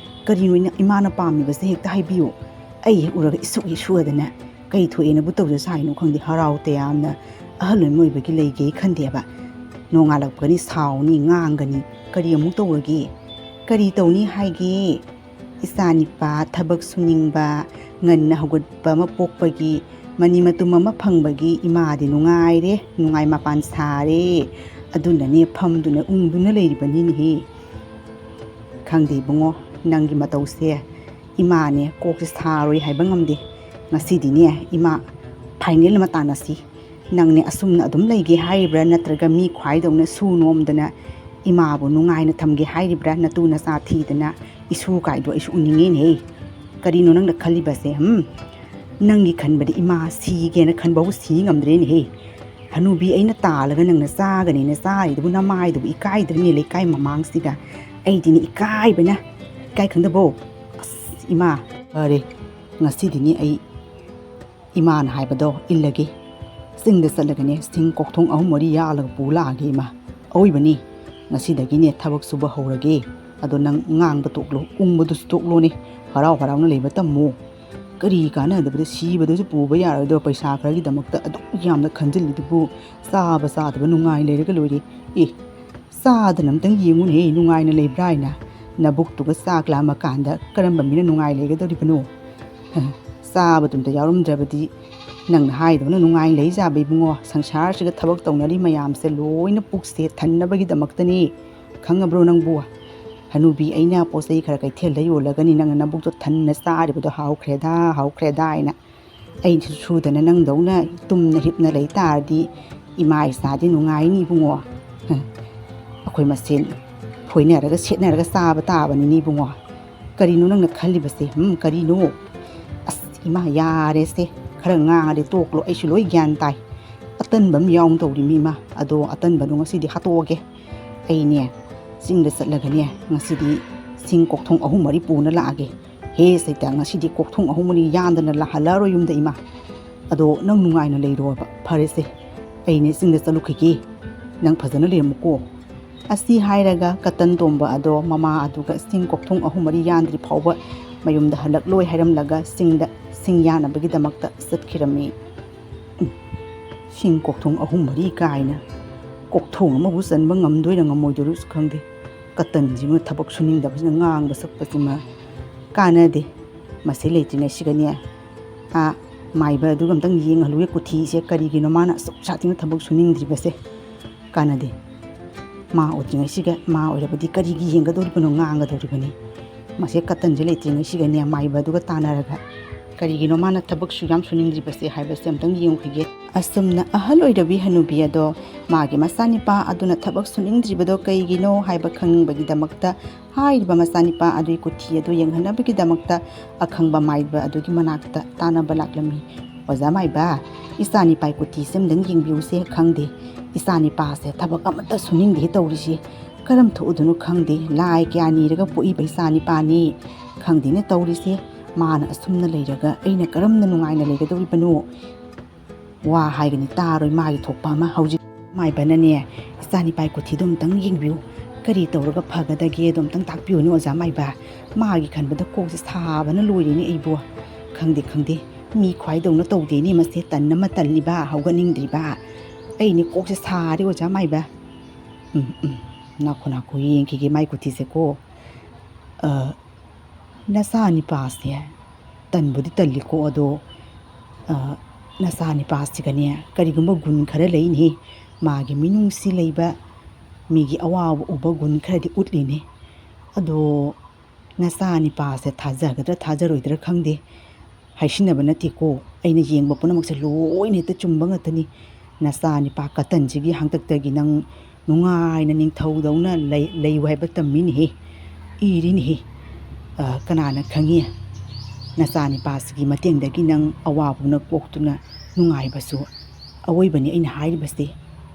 ꯀꯔꯤꯅꯣ ꯏꯅ-, ꯏꯃꯥꯅ ꯄꯥꯝꯃꯤꯕꯁꯦ ꯍꯦꯛꯇ ꯍꯥꯏꯕꯤꯌꯨ꯫ ꯑꯩ ꯍꯦꯛ ꯎꯔꯒ ꯏꯁꯨꯛ ꯍꯦꯛ ꯁꯨꯑꯗꯅ ꯀꯩ ꯊꯣꯛꯑꯦꯅꯕꯨ ꯇꯧꯖ ꯁꯥꯏꯅꯣ ꯈꯪꯗꯦ, ꯍꯔꯥꯎ ꯇꯌꯥꯝꯅ ꯑꯍꯜ ꯑꯣꯏꯕ ꯑꯣꯏꯕꯒꯤ ꯂꯩꯒꯦ ꯈꯟꯗꯦꯕ꯫ ꯅꯣꯡꯉꯥꯜꯂꯛꯄꯒꯅꯤ ꯁꯥꯎꯅꯤ, ꯉꯥꯡꯒꯅꯤ꯫ ꯀꯔꯤ ꯑꯃꯨꯛ ꯇꯧꯔꯒꯦ? ꯀꯔꯤ ꯇꯧꯅꯤ ꯍꯥꯏꯒꯦ? ꯏꯆꯥ ꯅꯤꯄꯥ ꯊꯕꯛ ꯁꯨꯅꯤꯡꯕ, ꯉꯟꯅ ꯍꯧꯒꯠꯄ ꯑꯃ ꯄꯣꯛꯄꯒꯤ ꯃꯅꯤ ꯃꯇꯨꯝ ꯑꯃ ꯐꯪꯕꯒꯤ ꯏꯃꯥꯗꯤ ꯅꯨꯡꯉꯥꯏꯔꯦ, ꯅꯨꯡꯉꯥꯏ ꯃꯄꯥꯟ ꯁꯥꯔꯦ꯫ ꯑꯗꯨꯅꯅꯦ ꯐꯝꯗꯨꯅ ꯎꯪꯗꯨꯅ ꯂꯩꯔꯤꯕꯅꯤꯅꯦꯍꯦ꯫ ꯈꯪꯗꯦ ꯏꯕꯨꯡꯉꯣ, ꯅꯪꯒꯤ ꯃꯇꯧꯁꯦ꯫ ꯏꯃꯥꯅꯦ ꯀꯣꯛꯁꯦ ꯁꯥꯔꯣꯏ ꯍꯥꯏꯕ ꯉꯝꯗꯦ꯫ ꯉꯁꯤꯗꯤꯅꯦ ꯏꯃꯥ, ꯐꯥꯏꯅꯦꯜ ꯑꯃ ꯇꯥꯟꯅꯁꯤ꯫ ꯅꯪꯅꯦ ꯑꯁꯨꯝꯅ ꯑꯗꯨꯝ ꯂꯩꯒꯦ ꯍꯥꯏꯔꯤꯕ꯭ꯔꯥ, ꯅꯠꯇ꯭ꯔꯒ ꯃꯤ ꯈ꯭ꯋꯥꯏꯗꯧꯅ ꯁꯨ ꯅꯣꯝꯗꯅ ꯏꯃꯥꯕꯨ ꯅꯨꯡꯉꯥꯏꯅ ꯊꯝꯒꯦ ꯍꯥꯏꯔꯤꯕ꯭ꯔꯥ? ꯅꯇꯨ ꯅꯆꯥ ꯊꯤꯗꯅ ꯏꯁꯨ ꯀꯥꯏꯗꯣ ꯑꯩꯁꯨ ꯎꯅꯤꯡꯉꯦꯅꯦꯍꯦ꯫ ꯀꯔꯤꯅꯣ ꯅꯪꯅ ꯈꯜꯂꯤꯕꯁꯦ? ꯍꯝ? ꯅꯪꯒꯤ ꯈꯟꯕꯗ ꯏꯃꯥ ꯁꯤꯒꯦꯅ ꯈꯟꯕꯕꯨ ꯁꯤ ꯉꯝꯗ꯭ꯔꯦꯅꯦꯍꯦ꯫ ꯍꯅꯨꯕꯤ ꯑꯩꯅ ꯇꯥꯜꯂꯒ ꯅꯪꯅ ꯆꯥꯒꯅꯦꯅ ꯆꯥꯔꯤꯗꯨꯕꯨ ꯅꯃꯥꯏꯗꯨꯕꯨ ꯏꯀꯥꯏꯗ꯭ꯔꯅꯦ ꯂꯩꯀꯥꯏ ꯃꯃꯥꯡꯁꯤꯗ? ꯑꯩꯗꯤꯅꯦ ꯏꯀꯥꯏꯕꯅ, ꯏꯀꯥꯏ ꯈꯪꯗꯕꯣ? ꯑꯁ ꯏꯃꯥ, ꯐꯔꯦ, ꯉꯁꯤꯗꯤꯅꯦ ꯑꯩ ꯏꯃꯥꯅ ꯍꯥꯏꯕꯗꯣ ꯏꯜꯂꯒꯦ꯫ ꯆꯤꯡꯗ ꯆꯠꯂꯒꯅꯦ ꯁꯤꯡ ꯀꯣꯛꯊꯣꯡ ꯑꯍꯨꯝ ꯃꯔꯤ ꯌꯥꯜꯂꯒ ꯄꯨ ꯂꯥꯛꯑꯒꯦ ꯏꯃꯥ꯫ ꯑꯋꯣꯏꯕꯅꯤ, ꯉꯁꯤꯗꯒꯤꯅꯦ ꯊꯕꯛ ꯁꯨꯕ ꯍꯧꯔꯒꯦ꯫ ꯑꯗꯣ ꯅꯪ ꯉꯥꯡꯕ ꯇꯣꯛꯂꯣ, ꯎꯪꯕꯗꯨꯁꯨ ꯇꯣꯛꯂꯣꯅꯦ꯫ ꯍꯔꯥꯎ ꯍꯔꯥꯎꯅ ꯂꯩꯕ ꯇꯝꯃꯨ꯫ ꯀꯔꯤ ꯀꯥꯟꯅꯗꯕꯗ ꯁꯤꯕꯗꯁꯨ ꯄꯨꯕ ꯌꯥꯔꯣꯏꯗꯕ ꯄꯩꯁꯥ ꯈꯔꯒꯤꯗꯃꯛꯇ ꯑꯗꯨꯛ ꯌꯥꯝꯅ ꯈꯟꯖꯤꯜꯂꯤꯗꯨꯕꯨ? ꯆꯥꯕ ꯆꯥꯗꯕ ꯅꯨꯡꯉꯥꯏ ꯂꯩꯔꯒ ꯂꯣꯏꯔꯦ꯫ ꯑꯦ, ꯆꯥꯗꯅ ꯑꯝꯇꯪ ꯌꯦꯡꯉꯨꯅꯦꯍꯦ, ꯅꯨꯡꯉꯥꯏꯅ ꯂꯩꯕ꯭ꯔꯥ ꯍꯥꯏꯅ꯫ ꯅꯕꯨꯛꯇꯨꯒ ꯆꯥꯛ ꯂꯥꯝꯃꯀꯥꯟꯗ ꯀꯔꯝꯕ ꯃꯤꯅ ꯅꯨꯡꯉꯥꯏ ꯂꯩꯒꯗꯧꯔꯤꯕꯅꯣ? ꯆꯥꯕꯗꯨꯝꯇ ꯌꯥꯎꯔꯝꯗ꯭ꯔꯕꯗꯤ ꯅꯪꯅ ꯍꯥꯏꯗꯧꯅ ꯅꯨꯡꯉꯥꯏ ꯂꯩꯖꯥꯕ ꯏꯕꯨꯡꯉꯣ꯫ ꯁꯪꯁꯥꯔꯁꯤꯒ ꯊꯕꯛ ꯇꯧꯅꯔꯤ ꯃꯌꯥꯝꯁꯦ ꯂꯣꯏꯅ ꯄꯨꯛꯁꯦ ꯊꯟꯅꯕꯒꯤꯗꯃꯛꯇꯅꯤ꯫ ꯈꯪꯉꯕ꯭ꯔꯣ ꯅꯪꯕꯨ? ꯍꯅꯨꯕꯤ ꯑꯩꯅ ꯄꯣꯠ ꯆꯩ ꯈꯔ ꯀꯩꯊꯦꯜꯗ ꯌꯣꯜꯂꯒꯅꯤ ꯅꯪꯅ ꯅꯕꯨꯛꯇꯣ ꯊꯟꯅ ꯆꯥꯔꯤꯕꯗꯣ ꯍꯥꯎꯈ꯭ꯔꯦꯗ, ꯍꯥꯎꯈ꯭ꯔꯦꯗ ꯍꯥꯏꯅ꯫ ꯑꯩꯁꯨ ꯁꯨꯗꯅ ꯅꯪꯗꯧꯅ ꯇꯨꯝꯅ ꯍꯤꯞꯅ ꯂꯩ ꯇꯥꯔꯗꯤ ꯏꯃꯥ ꯏꯆꯥꯗꯤ ꯅꯨꯡꯉꯥꯏꯅꯤ ꯏꯕꯨꯡꯉꯣ꯫ ꯑꯩꯈꯣꯏ ꯃꯁꯦꯟ ꯐꯣꯏꯅꯔꯒ ꯁꯦꯠꯅꯔꯒ ꯆꯥꯕ ꯇꯥꯕꯅꯤꯅꯦ ꯏꯕꯨꯡꯉꯣ꯫ ꯀꯔꯤꯅꯣ ꯅꯪꯅ ꯈꯜꯂꯤꯕꯁꯦ? ꯎꯝ, ꯀꯔꯤꯅꯣ? ꯑꯁ ꯏꯃꯥ, ꯌꯥꯔꯦꯁꯦ, ꯈꯔ ꯉꯥꯡꯉꯗꯤ ꯇꯣꯛꯂꯣ, ꯑꯩꯁꯨ ꯂꯣꯏ ꯒ꯭ꯌꯥꯟ ꯇꯥꯏ꯫ ꯑꯇꯟꯕ ꯑꯃ ꯌꯥꯎꯅ ꯇꯧꯔꯤꯃꯤ ꯏꯃꯥ, ꯑꯗꯣ ꯑꯇꯟꯕꯗꯣ ꯉꯁꯤꯗꯤ ꯍꯥꯠꯇꯣꯛꯑꯒꯦ꯫ ꯑꯩꯅꯦ ꯆꯤꯡꯗ ꯆꯠꯂꯒꯅꯦ ꯉꯁꯤꯗꯤ ꯁꯤꯡ ꯀꯣꯛꯊꯣꯡ ꯑꯍꯨꯝ ꯃꯔꯤ ꯄꯨꯅ ꯂꯥꯛꯑꯒꯦ꯫ ꯍꯦ ꯁꯩꯇ, ꯉꯁꯤꯗꯤ ꯀꯣꯛꯊꯣꯡ ꯑꯍꯨꯝ ꯃꯔꯤ ꯌꯥꯟꯗꯅ ꯂꯥꯛꯍꯜꯂꯔꯣꯏ ꯌꯨꯝꯗ ꯏꯃꯥ꯫ ꯑꯗꯣ ꯅꯪ ꯅꯨꯡꯉꯥꯏꯅ ꯂꯩꯔꯣꯕ꯫ ꯐꯔꯦꯁꯦ, ꯑꯩꯅꯦ ꯆꯤꯡꯗ ꯆꯠꯂꯨꯈꯤꯒꯦ, ꯅꯪ ꯐꯖꯅ ꯂꯩꯔꯝꯃꯨꯀꯣ꯫ ꯑꯁꯤ ꯍꯥꯏꯔꯒ ꯀꯇꯟ ꯇꯣꯝꯕ ꯑꯗꯣ ꯃꯃꯥ ꯑꯗꯨꯒ ꯁꯤꯡ ꯀꯣꯛꯊꯣꯡ ꯑꯍꯨꯝ ꯃꯔꯤ ꯌꯥꯟꯗ꯭ꯔꯤ ꯐꯥꯎꯕ ꯃꯌꯨꯝꯗ ꯍꯜꯂꯛꯂꯣꯏ ꯍꯥꯏꯔꯝꯂꯒ ꯆꯤꯡꯗ ꯁꯤꯡ ꯌꯥꯟꯅꯕꯒꯤꯗꯃꯛꯇ ꯆꯠꯈꯤꯔꯝꯃꯤ꯫ ꯎꯝ, ꯁꯤꯡ ꯀꯣꯛꯊꯣꯡ ꯑꯍꯨꯝ ꯃꯔꯤ ꯀꯥꯏꯅ, ꯀꯣꯛꯊꯣꯡ ꯑꯃꯕꯨ ꯆꯟꯕ ꯉꯝꯗꯣꯏꯔ ꯉꯝꯃꯣꯏꯗꯣꯏꯔꯁꯨ ꯈꯪꯗꯦ꯫ ꯀꯇꯟꯁꯤꯃ ꯊꯕꯛ ꯁꯨꯅꯤꯡꯗꯕꯁꯤꯅ ꯉꯥꯡꯕ ꯁꯛꯄꯁꯤꯃ ꯀꯥꯟꯅꯗꯦ꯫ ꯃꯁꯤ ꯂꯩꯇ꯭ꯔꯤꯉꯩꯁꯤꯒꯅꯦ, ꯑꯥ, ꯃꯥꯏꯕ ꯑꯗꯨꯒ ꯑꯝꯇꯪ ꯌꯦꯡꯍꯜꯂꯨꯒꯦ ꯀꯨꯊꯤꯁꯦ, ꯀꯔꯤꯒꯤꯅꯣ ꯃꯥꯅ ꯑꯁꯨꯛ ꯁꯥꯊꯤꯅ ꯊꯕꯛ ꯁꯨꯅꯤꯡꯗ꯭ꯔꯤꯕꯁꯦ? ꯀꯥꯟꯅꯗꯦ꯫ ꯃꯥ ꯑꯣꯏꯗ꯭ꯔꯤꯉꯩꯁꯤꯒ ꯃꯥ ꯑꯣꯏꯔꯕꯗꯤ ꯀꯔꯤꯒꯤ ꯌꯦꯡꯒꯗꯧꯔꯤꯕꯅꯣ, ꯉꯥꯡꯒꯗꯧꯔꯤꯕꯅꯤ? ꯃꯁꯦ ꯀꯇꯟꯁꯦ ꯂꯩꯇ꯭ꯔꯤꯉꯩꯁꯤꯒꯅꯦ ꯃꯥꯏꯕ ꯑꯗꯨꯒ ꯇꯥꯟꯅꯔꯒ ꯀꯔꯤꯒꯤꯅꯣ ꯃꯥꯅ ꯊꯕꯛꯁꯨ ꯌꯥꯝ ꯁꯨꯅꯤꯡꯗ꯭ꯔꯤꯕꯁꯦ ꯍꯥꯏꯕꯁꯦ ꯑꯝꯇꯪ ꯌꯦꯡꯉꯨꯈꯤꯒꯦ꯫ ꯑꯁꯨꯝꯅ ꯑꯍꯜ ꯑꯣꯏꯔꯕꯤ ꯍꯅꯨꯕꯤ ꯑꯗꯣ ꯃꯥꯒꯤ ꯃꯆꯥꯅꯤꯄꯥ ꯑꯗꯨꯅ ꯊꯕꯛ ꯁꯨꯅꯤꯡꯗ꯭ꯔꯤꯕꯗꯣ ꯀꯩꯒꯤꯅꯣ ꯍꯥꯏꯕ ꯈꯪꯅꯤꯡꯕꯒꯤꯗꯃꯛꯇ ꯍꯥꯏꯔꯤꯕ ꯃꯆꯥꯅꯤꯄꯥ ꯑꯗꯨꯒꯤ ꯀꯨꯊꯤ ꯑꯗꯨ ꯌꯦꯡꯍꯟꯅꯕꯒꯤꯗꯃꯛꯇ ꯑꯈꯪꯕ ꯃꯥꯏꯕ ꯑꯗꯨꯒꯤ ꯃꯅꯥꯛꯇ ꯇꯥꯟꯅꯕ ꯂꯥꯛꯂꯝꯃꯤ꯫ "ꯑꯣꯖꯥ ꯃꯥꯏꯕ, ꯏꯆꯥꯅꯤꯄꯥꯒꯤ ꯀꯨꯊꯤꯁꯦ ꯑꯝꯇꯪ ꯌꯦꯡꯕꯤꯌꯨꯁꯦ꯫ ꯈꯪꯗꯦ, ꯏꯆꯥꯅꯤꯄꯥꯁꯦ ꯊꯕꯛ ꯑꯃꯠꯇ ꯁꯨꯅꯤꯡꯗꯦ ꯇꯧꯔꯤꯁꯦ꯫ ꯀꯔꯝ ꯊꯣꯛꯎꯗꯣꯏꯅꯣ ꯈꯪꯗꯦ꯫ ꯂꯥꯏ ꯀꯌꯥ ꯅꯤꯔꯒ ꯄꯣꯛꯏꯕ ꯏꯆꯥꯅꯤꯄꯥꯅꯤ꯫ ꯈꯪꯗꯦꯅꯦ ꯇꯧꯔꯤꯁꯦ꯫ ꯃꯥꯅ ꯑꯁꯨꯝꯅ ꯂꯩꯔꯒ ꯑꯩꯅ ꯀꯔꯝꯅ ꯅꯨꯡꯉꯥꯏꯅ ꯂꯩꯒꯗꯧꯔꯤꯕꯅꯣ?" ꯋꯥ ꯍꯥꯏꯒꯅꯤ ꯇꯥꯔꯣꯏ ꯃꯥꯒꯤ ꯊꯣꯛꯄ ꯑꯃ꯫ ꯍꯧꯖꯤꯛ ꯃꯥꯏꯕꯅꯅꯦ, "ꯏꯆꯥꯅꯤꯄꯥꯒꯤ ꯀꯨꯊꯤꯗꯣ ꯑꯝꯇꯪ ꯌꯦꯡꯕꯤꯌꯨ꯫ ꯀꯔꯤ ꯇꯧꯔꯒ ꯐꯒꯗꯒꯦꯗꯣ ꯑꯝꯇꯪ ꯇꯥꯛꯄꯤꯌꯨꯅꯦ ꯑꯣꯖꯥ ꯃꯥꯏꯕ꯫ ꯃꯥꯒꯤ ꯈꯟꯕꯗ ꯀꯣꯛꯁꯦ ꯁꯥꯕꯅ ꯂꯣꯏꯔꯦꯅꯦ ꯑꯩꯕꯨ꯫ ꯈꯪꯗꯦ, ꯈꯪꯗꯦ꯫ ꯃꯤ ꯈ꯭ꯋꯥꯏꯗꯧꯅ ꯇꯧꯗꯦꯅꯦ ꯃꯁꯦ꯫ ꯇꯟ ꯑꯃ ꯇꯜꯂꯤꯕ, ꯍꯧꯒꯠꯅꯤꯡꯗ꯭ꯔꯤꯕ꯫ ꯑꯩꯅꯦ ꯀꯣꯛꯁꯦ ꯁꯥꯔꯦ ꯑꯣꯖꯥ ꯃꯥꯏꯕ꯫ ꯎꯝ, ꯎꯝ꯫ ꯅꯥꯈꯣ, ꯅꯥꯈꯣ, ꯌꯦꯡꯈꯤꯒꯦ ꯃꯥꯏ ꯀꯨꯊꯤꯁꯦꯀꯣ꯫ ꯑ, ꯅꯆꯥꯅꯤꯄꯥꯁꯦ ꯇꯟꯕꯨꯗꯤ ꯇꯜꯂꯤꯀꯣ, ꯑꯗꯣ, ꯑ, ꯅꯆꯥꯅꯤꯄꯥꯁꯤꯒꯅꯦ ꯀꯔꯤꯒꯨꯝꯕ ꯒꯨꯟ ꯈꯔ ꯂꯩꯅꯦ꯫ ꯃꯥꯒꯤ ꯃꯤꯅꯨꯡꯁꯤ ꯂꯩꯕ, ꯃꯤꯒꯤ ꯑꯋꯥꯕ ꯎꯕ ꯒꯨꯟ ꯈꯔꯗꯤ ꯎꯠꯂꯤꯅꯦ꯫ ꯑꯗꯣ ꯅꯆꯥꯅꯤꯄꯥꯁꯦ ꯊꯥꯖꯒꯗ꯭ꯔꯥ ꯊꯥꯖꯔꯣꯏꯗ꯭ꯔꯥ ꯈꯪꯗꯦ꯫ ꯍꯥꯏꯁꯤꯟꯅꯕ ꯅꯠꯇꯦꯀꯣ, ꯑꯩꯅ ꯌꯦꯡꯕ ꯄꯨꯝꯅꯃꯛꯁꯦ ꯂꯣꯏꯅ ꯍꯦꯛꯇ ꯆꯨꯝꯕ ꯉꯥꯛꯇꯅꯤ꯫ ꯅꯆꯥꯅꯤꯄꯥ ꯀꯇꯟꯁꯤꯒꯤ ꯍꯥꯡꯇꯛꯇꯒꯤ ꯅꯪ ꯅꯨꯡꯉꯥꯏꯅ ꯅꯤꯡꯊꯧꯗꯧꯅ ꯂꯩ-, ꯂꯩꯌꯨ ꯍꯥꯏꯕ ꯇꯝꯃꯤꯅꯦꯍꯦ, ꯏꯔꯤꯅꯦꯍꯦ꯫ ꯑ, ꯀꯅꯥꯅ ꯈꯪꯉꯤ, ꯅꯆꯥꯅꯤꯄꯥꯁꯤꯒꯤ ꯃꯇꯦꯡꯗꯒꯤ ꯅꯪ ꯑꯋꯥꯕꯅ ꯀꯣꯛꯇꯨꯅ ꯅꯨꯡꯉꯥꯏꯕꯁꯨ ꯑꯋꯣꯏꯕꯅꯤ ꯑꯩꯅ ꯍꯥꯏꯔꯤꯕꯁꯤ꯫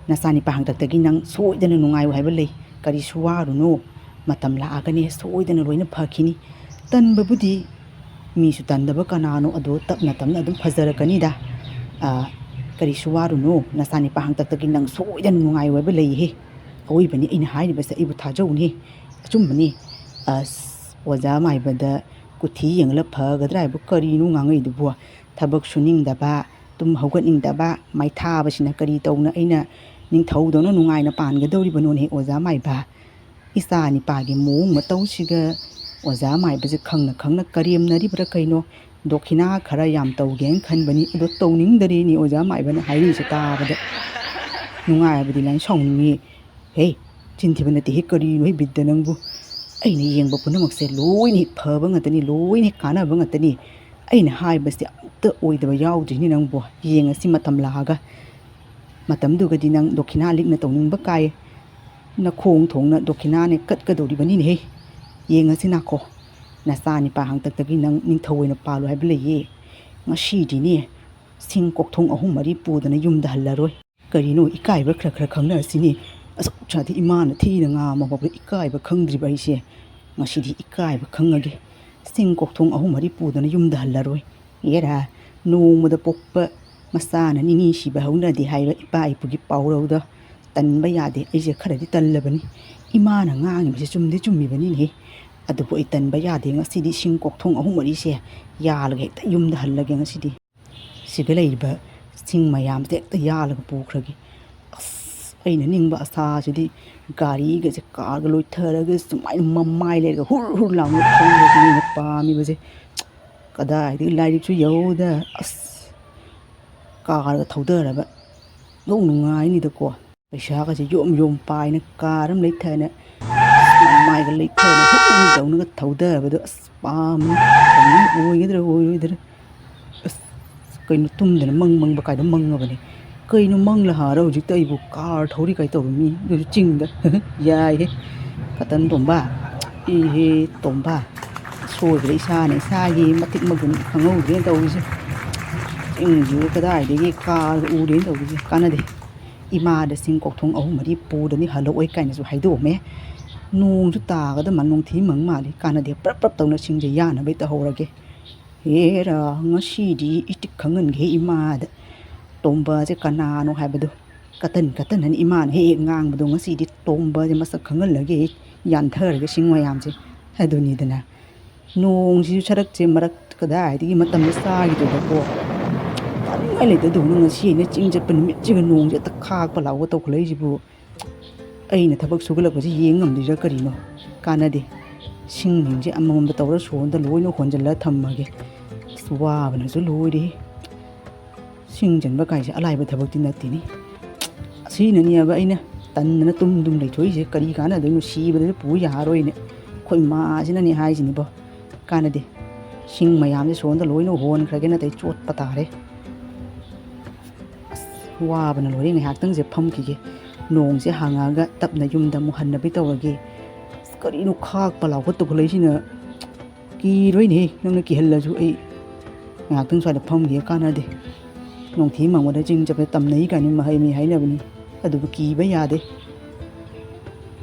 ꯅꯆꯥꯅꯤꯄꯥ ꯍꯥꯡꯇꯛꯇꯒꯤ ꯅꯪ ꯁꯣꯏꯗꯅ ꯅꯨꯡꯉꯥꯏꯌꯨ ꯍꯥꯏꯕ ꯂꯩ꯫ ꯀꯔꯤꯁꯨ ꯋꯥꯔꯨꯅꯨ, ꯃꯇꯝ ꯂꯥꯛꯑꯒꯅꯤ ꯁꯣꯏꯗꯅ ꯂꯣꯏꯅ ꯐꯈꯤꯅꯤ꯫ ꯇꯟꯕꯕꯨꯗꯤ ꯃꯤꯁꯨ ꯇꯟꯗꯕ ꯀꯅꯥꯅꯣ, ꯑꯗꯣ ꯇꯞꯅ ꯇꯞꯅ ꯑꯗꯨꯝ ꯐꯖꯔꯛꯀꯅꯤꯗ꯫ ꯑ, ꯀꯔꯤꯁꯨ ꯋꯥꯔꯨꯅꯨ, ꯅꯆꯥꯅꯤꯄꯥ ꯍꯥꯡꯇꯛꯇꯒꯤ ꯅꯪ ꯁꯣꯏꯗꯅ ꯅꯨꯡꯉꯥꯏꯌꯨ ꯍꯥꯏꯕ ꯂꯩꯍꯦ꯫ ꯑꯋꯣꯏꯕꯅꯤ ꯑꯩꯅ ꯍꯥꯏꯔꯤꯕꯁꯦ, ꯑꯩꯕꯨ ꯊꯥꯖꯧꯅꯦ, ꯑꯆꯨꯝꯕꯅꯤ꯫ ꯑꯁ, ꯑꯣꯖꯥ ꯃꯥꯏꯕꯗ ꯀꯨꯊꯤ ꯌꯦꯡꯂ ꯐꯒꯗ꯭ꯔꯥ ꯍꯥꯏꯕꯨ ꯀꯔꯤꯅꯣ ꯉꯥꯡꯉꯛꯏꯗꯨꯕꯨ? ꯊꯕꯛ ꯁꯨꯅꯤꯡꯗꯕ, ꯇꯨꯝ ꯍꯧꯒꯠꯅꯤꯡꯗꯕ, ꯃꯩ ꯊꯥꯕꯁꯤꯅ ꯀꯔꯤ ꯇꯧꯅ ꯑꯩꯅ ꯅꯤꯡꯊꯧꯗꯧꯅ ꯅꯨꯡꯉꯥꯏꯅ ꯄꯥꯟꯒꯗꯧꯔꯤꯕꯅꯣꯅꯦ ꯑꯣꯖꯥ ꯃꯥꯏꯕ? ꯏꯆꯥ ꯅꯤꯄꯥꯒꯤ ꯃꯑꯣꯡ ꯃꯇꯧꯁꯤꯒ ꯑꯣꯖꯥ ꯃꯥꯏꯕꯁꯦ ꯈꯪꯅ ꯈꯪꯅ ꯀꯔꯦꯝꯅꯔꯤꯕ꯭ꯔꯥ ꯀꯩꯅꯣ? ꯗꯣꯈꯤꯅꯥ ꯈꯔ ꯌꯥꯝ ꯇꯧꯒꯦꯅ ꯈꯟꯕꯅꯤ, ꯑꯗꯣ ꯇꯧꯅꯤꯡꯗꯔꯦꯅꯦ ꯑꯣꯖꯥ ꯃꯥꯏꯕꯅ ꯍꯥꯏꯔꯤꯁꯦ ꯇꯥꯕꯗ꯫ ꯅꯨꯡꯉꯥꯏꯕꯗꯤ ꯂꯥꯏꯅ ꯁꯥꯎꯅꯤꯡꯉꯤ꯫ ꯍꯦ, ꯆꯤꯟꯊꯤꯕ ꯅꯠꯇꯦꯍꯦ, ꯀꯔꯤꯅꯣ ꯍꯦ ꯕꯤꯠꯇ ꯅꯪꯕꯨ? ꯑꯩꯅ ꯌꯦꯡꯕ ꯄꯨꯝꯅꯃꯛꯁꯦ ꯂꯣꯏꯅ ꯍꯦꯛ ꯐꯕ ꯉꯥꯛꯇꯅꯤ, ꯂꯣꯏꯅ ꯍꯦꯛ ꯀꯥꯟꯅꯕ ꯉꯥꯛꯇꯅꯤ꯫ ꯑꯩꯅ ꯍꯥꯏꯕꯁꯦ ꯑꯝꯇ ꯑꯣꯏꯗꯕ ꯌꯥꯎꯗ꯭ꯔꯤꯅꯤ ꯅꯪꯕꯨ꯫ ꯌꯦꯡꯉꯁꯤ ꯃꯇꯝ ꯂꯥꯛꯑꯒ꯫ ꯃꯇꯝꯗꯨꯒꯗꯤ ꯅꯪ ꯗꯣꯈꯤꯅꯥ ꯂꯤꯛꯅ ꯇꯧꯅꯤꯡꯕ ꯀꯥꯏ꯫ ꯅꯈꯣꯡ ꯊꯣꯡꯅ ꯗꯣꯈꯤꯅꯥꯅꯦ ꯀꯠꯀꯗꯧꯔꯤꯕꯅꯤꯅꯦꯍꯦ꯫ ꯌꯦꯡꯉꯁꯤ ꯅꯥꯈꯣ꯫ ꯅꯆꯥ ꯅꯤꯄꯥ ꯍꯥꯡꯇꯛꯇꯒꯤ ꯅꯪ ꯅꯤꯡꯊꯧ ꯑꯣꯏꯅ ꯄꯥꯜꯂꯣ ꯍꯥꯏꯕ ꯂꯩꯌꯦ꯫ ꯉꯁꯤꯗꯤꯅꯦ ꯁꯤꯡ ꯀꯣꯛꯊꯣꯡ ꯑꯍꯨꯝ ꯃꯔꯤ ꯄꯨꯗꯅ ꯌꯨꯝꯗ ꯍꯜꯂꯔꯣꯏ꯫ ꯀꯔꯤꯅꯣ, ꯏꯀꯥꯏꯕ ꯈꯔ ꯈꯔ ꯈꯪꯅꯔꯁꯤꯅꯦ꯫ ꯑꯁꯨꯛ ꯆꯥꯗꯤ ꯏꯃꯥꯅ ꯊꯤꯅ ꯉꯥꯡꯕ ꯐꯥꯎꯕꯗ ꯏꯀꯥꯏꯕ ꯈꯪꯗ꯭ꯔꯤꯕ ꯑꯩꯁꯦ꯫ ꯉꯁꯤꯗꯤ ꯏꯀꯥꯏꯕ ꯈꯪꯉꯒꯦ꯫ ꯁꯤꯡ ꯀꯣꯛꯊꯣꯡ ꯑꯍꯨꯝ ꯃꯔꯤ ꯄꯨꯗꯅ ꯌꯨꯝꯗ ꯍꯜꯂꯔꯣꯏ꯫ ꯑꯦꯔꯥ, ꯅꯣꯡꯃꯗ ꯄꯣꯛꯄ ꯃꯆꯥꯅ ꯅꯤꯅꯤ ꯁꯤꯕ ꯍꯧꯅꯗꯦ ꯍꯥꯏꯕ ꯏꯄꯥ ꯏꯄꯨꯒꯤ ꯄꯥꯎꯔꯧꯗ ꯇꯟꯕ ꯌꯥꯗꯦ꯫ ꯑꯩꯁꯦ ꯈꯔꯗꯤ ꯇꯜꯂꯕꯅꯤ꯫ ꯏꯃꯥꯅ ꯉꯥꯡꯉꯤꯕꯁꯦ ꯆꯨꯝꯗꯤ ꯆꯨꯝꯃꯤꯕꯅꯤꯅꯦꯍꯦ꯫ ꯑꯗꯨꯕꯨ ꯑꯩ ꯇꯟꯕ ꯌꯥꯗꯦ꯫ ꯉꯁꯤꯗꯤ ꯁꯤꯡ ꯀꯣꯛꯊꯣꯡ ꯑꯍꯨꯝ ꯃꯔꯤꯁꯦ ꯌꯥꯜꯂꯒ ꯍꯦꯛꯇ ꯌꯨꯝꯗ ꯍꯜꯂꯒꯦ ꯉꯁꯤꯗꯤ꯫ ꯁꯤꯗ ꯂꯩꯔꯤꯕ ꯁꯤꯡ ꯃꯌꯥꯝꯁꯦ ꯍꯦꯛꯇ ꯌꯥꯜꯂꯒ ꯄꯨꯈ꯭ꯔꯒꯦ꯫ ꯑꯁ, ꯑꯩꯅ ꯅꯤꯡꯕ ꯑꯁꯥꯁꯤꯗꯤ ꯒꯥꯔꯤꯒꯁꯦ ꯀꯥꯔꯒ ꯂꯣꯏꯊꯔꯒ ꯁꯨꯃꯥꯏꯅ ꯃꯃꯥꯏ ꯂꯩꯔꯒ ꯍꯨꯔ ꯍꯨꯔ ꯂꯥꯎꯅ ꯊꯧꯕꯁꯤꯅꯦ ꯑꯩꯅ ꯄꯥꯝꯃꯤꯕꯁꯦ꯫ ꯀꯗꯥꯏꯗꯒꯤ ꯂꯥꯏꯔꯤꯛꯁꯨ ꯌꯧꯗ, ꯑꯁ, ꯀꯥꯔꯒ ꯊꯧꯗꯔꯕ ꯂꯧ ꯅꯨꯡꯉꯥꯏꯅꯤꯗꯀꯣ꯫ ꯄꯩꯁꯥꯒꯁꯦ ꯌꯣꯝ ꯌꯣꯝ ꯄꯥꯏꯅ ꯀꯥꯔ ꯑꯃ ꯂꯩꯊꯅ, ꯃꯃꯥꯏꯒ ꯂꯩꯊꯅ ꯍꯨꯔ ꯍꯨꯔ ꯇꯧꯅꯒ ꯊꯧꯗꯕꯗꯣ ꯑꯁ ꯄꯥꯝꯃꯤ꯫ ꯇꯧꯅꯤ ꯑꯣꯏꯒꯗ꯭ꯔꯥ ꯑꯣꯏꯔꯣꯏꯗ꯭ꯔꯥ? ꯑꯁ, ꯀꯩꯅꯣ ꯇꯨꯝꯗꯅ ꯃꯪ ꯃꯪꯕ ꯀꯥꯏꯗ ꯃꯪꯉꯕꯅꯦ? ꯀꯩꯅꯣ ꯃꯪꯂ ꯍꯥꯔ ꯍꯧꯖꯤꯛꯇ ꯑꯩꯕꯨ ꯀꯥꯔ ꯊꯧꯔꯤ ꯀꯥꯏ ꯇꯧꯔꯝꯃꯤ? ꯑꯗꯨꯁꯨ ꯆꯤꯡꯗ꯫ ꯌꯥꯏꯍꯦ꯫ ꯀꯇꯟ ꯇꯣꯝꯕ꯫ ꯏꯍꯦ ꯇꯣꯝꯕ꯫ ꯁꯣꯏꯗ꯭ꯔꯦ ꯏꯁꯥꯅ ꯏꯁꯥꯒꯤ ꯃꯇꯤꯛ ꯃꯒꯨꯟ ꯈꯪꯍꯧꯗ꯭ꯔꯦꯅ ꯇꯧꯔꯤꯁꯦ꯫ ꯆꯤꯡꯁꯤꯗ ꯀꯗꯥꯏꯗꯒꯤ ꯀꯥꯔꯒ ꯎꯔꯦꯅ ꯇꯧꯔꯤꯁꯦ꯫ ꯀꯥꯟꯅꯗꯦ꯫ ꯏꯃꯥꯗ ꯁꯤꯡ ꯀꯣꯛꯊꯣꯡ ꯑꯍꯨꯝ ꯃꯔꯤ ꯄꯨꯗꯅꯤ ꯍꯜꯂꯛꯑꯣꯏ ꯀꯥꯏꯅꯁꯨ ꯍꯥꯏꯗꯣꯛꯑꯝꯃꯦ꯫ ꯅꯣꯡꯁꯨ ꯇꯥꯒꯗ ꯃꯥ ꯅꯣꯡꯊꯤ ꯃꯪ ꯃꯥꯜꯂꯤ꯫ ꯀꯥꯟꯅꯗꯦ꯫ ꯄ꯭ꯔꯞ ꯄ꯭ꯔꯞ ꯇꯧꯅ ꯁꯤꯡꯁꯦ ꯌꯥꯅꯕ ꯍꯦꯛꯇ ꯍꯧꯔꯒꯦ꯫ ꯍꯦꯔꯥ, ꯉꯁꯤꯗꯤ ꯏꯇꯤꯛ ꯈꯪꯍꯟꯒꯦ ꯏꯃꯥꯗ꯫ ꯇꯣꯝꯕꯁꯦ ꯀꯅꯥꯅꯣ ꯍꯥꯏꯕꯗꯣ ꯀꯇꯟ ꯀꯇꯟ ꯍꯥꯏꯅ ꯏꯃꯥꯅ ꯍꯦꯛ ꯍꯦꯛ ꯉꯥꯡꯕꯗꯣ ꯉꯁꯤꯗꯤ ꯇꯣꯝꯕꯁꯦ ꯃꯁꯛ ꯈꯪꯍꯜꯂꯒꯦ꯫ ꯌꯥꯟꯊꯔꯒꯦ ꯁꯤꯡ ꯃꯌꯥꯝꯁꯦ꯫ ꯑꯗꯨꯅꯤꯗꯅ꯫ ꯅꯣꯡꯁꯤꯁꯨ ꯁꯔꯛꯁꯦ ꯃꯔꯛ ꯀꯗꯥꯏꯗꯒꯤ ꯃꯇꯝꯗ ꯆꯥꯈꯤꯗ꯭ꯔꯦꯕꯀꯣ꯫ ꯇꯥꯅꯤꯡꯉꯥꯏ ꯂꯩꯇꯗꯧꯅ ꯉꯁꯤ ꯑꯩꯅ ꯆꯤꯡ ꯆꯠꯄ ꯅꯨꯃꯤꯠꯁꯤꯒ ꯅꯣꯡꯁꯦ ꯍꯦꯛꯇ ꯈꯥꯛꯄ ꯂꯥꯎꯕ ꯇꯧꯈꯠꯂꯛꯏꯁꯤꯕꯨ꯫ ꯑꯩꯅ ꯊꯕꯛ ꯁꯨꯒꯠꯂꯛꯄꯁꯤ ꯌꯦꯡ ꯉꯝꯗ꯭ꯔꯤꯔꯥ ꯀꯔꯤꯅꯣ? ꯀꯥꯟꯅꯗꯦ꯫ ꯁꯤꯡꯁꯤꯡꯁꯦ ꯑꯃꯃꯝꯗ ꯇꯧꯔ ꯁꯣꯟꯗ ꯂꯣꯏꯅ ꯍꯣꯟꯖꯜꯂ ꯊꯝꯃꯒꯦ꯫ ꯋꯥꯕꯅꯁꯨ ꯂꯣꯏꯔꯦ꯫ ꯁꯤꯡ ꯆꯟꯕ ꯀꯥꯏꯁꯦ ꯑꯂꯥꯏꯕ ꯊꯕꯛꯇꯤ ꯅꯠꯇꯦꯅꯦ꯫ ꯑꯁꯤꯅꯅꯦꯕ ꯑꯩꯅ ꯇꯟꯗꯅ ꯇꯨꯝ ꯇꯨꯝ ꯂꯩꯊꯣꯛꯏꯁꯦ꯫ ꯀꯔꯤ ꯀꯥꯟꯅꯗꯣꯏꯅꯣ? ꯁꯤꯕꯗꯁꯨ ꯄꯨ ꯌꯥꯔꯣꯏꯅꯦ꯫ ꯑꯩꯈꯣꯏ ꯃꯥꯁꯤꯅꯅꯦ ꯍꯥꯏꯁꯤꯅꯤꯕꯣ꯫ ꯀꯥꯟꯅꯗꯦ꯫ ꯁꯤꯡ ꯃꯌꯥꯝꯁꯦ ꯁꯣꯝꯗ ꯂꯣꯏꯅ ꯍꯣꯟꯈ꯭ꯔꯒꯦ, ꯅꯠꯇ꯭ꯔꯗꯤ ꯆꯣꯠꯄ ꯇꯥꯔꯦ꯫ ꯑꯁ, ꯋꯥꯕꯅ ꯂꯣꯏꯔꯦ꯫ ꯉꯥꯏꯍꯥꯛꯇꯪꯁꯦ ꯐꯝꯈꯤꯒꯦ꯫ ꯅꯣꯡꯁꯦ ꯍꯥꯡꯉꯛꯑꯒ ꯇꯞꯅ ꯌꯨꯝꯗ ꯑꯃꯨꯛ ꯍꯟꯅꯕꯤ ꯇꯧꯔꯒꯦ꯫ ꯑꯁ, ꯀꯔꯤꯅꯣ ꯈꯥꯛꯄ ꯂꯥꯎꯕ ꯇꯧꯈꯠꯂꯛꯏꯁꯤꯅ? ꯀꯤꯔꯣꯏꯅꯦꯍꯦ, ꯅꯪꯅ ꯀꯤꯍꯜꯂꯁꯨ꯫ ꯑꯩ ꯉꯥꯏꯍꯥꯛꯇꯪ ꯁ꯭ꯋꯥꯏꯗ ꯐꯝꯈꯤꯒꯦ, ꯀꯥꯟꯅꯗꯦ꯫ ꯅꯣꯡꯊꯤ ꯃꯪꯕꯗ ꯆꯤꯡ ꯆꯠꯄꯗ ꯇꯝꯅꯩ ꯀꯥꯏꯅ ꯃꯍꯩ ꯃꯤ ꯍꯥꯏꯅꯕꯅꯤ, ꯑꯗꯨꯕꯨ ꯀꯤꯕ ꯌꯥꯗꯦ꯫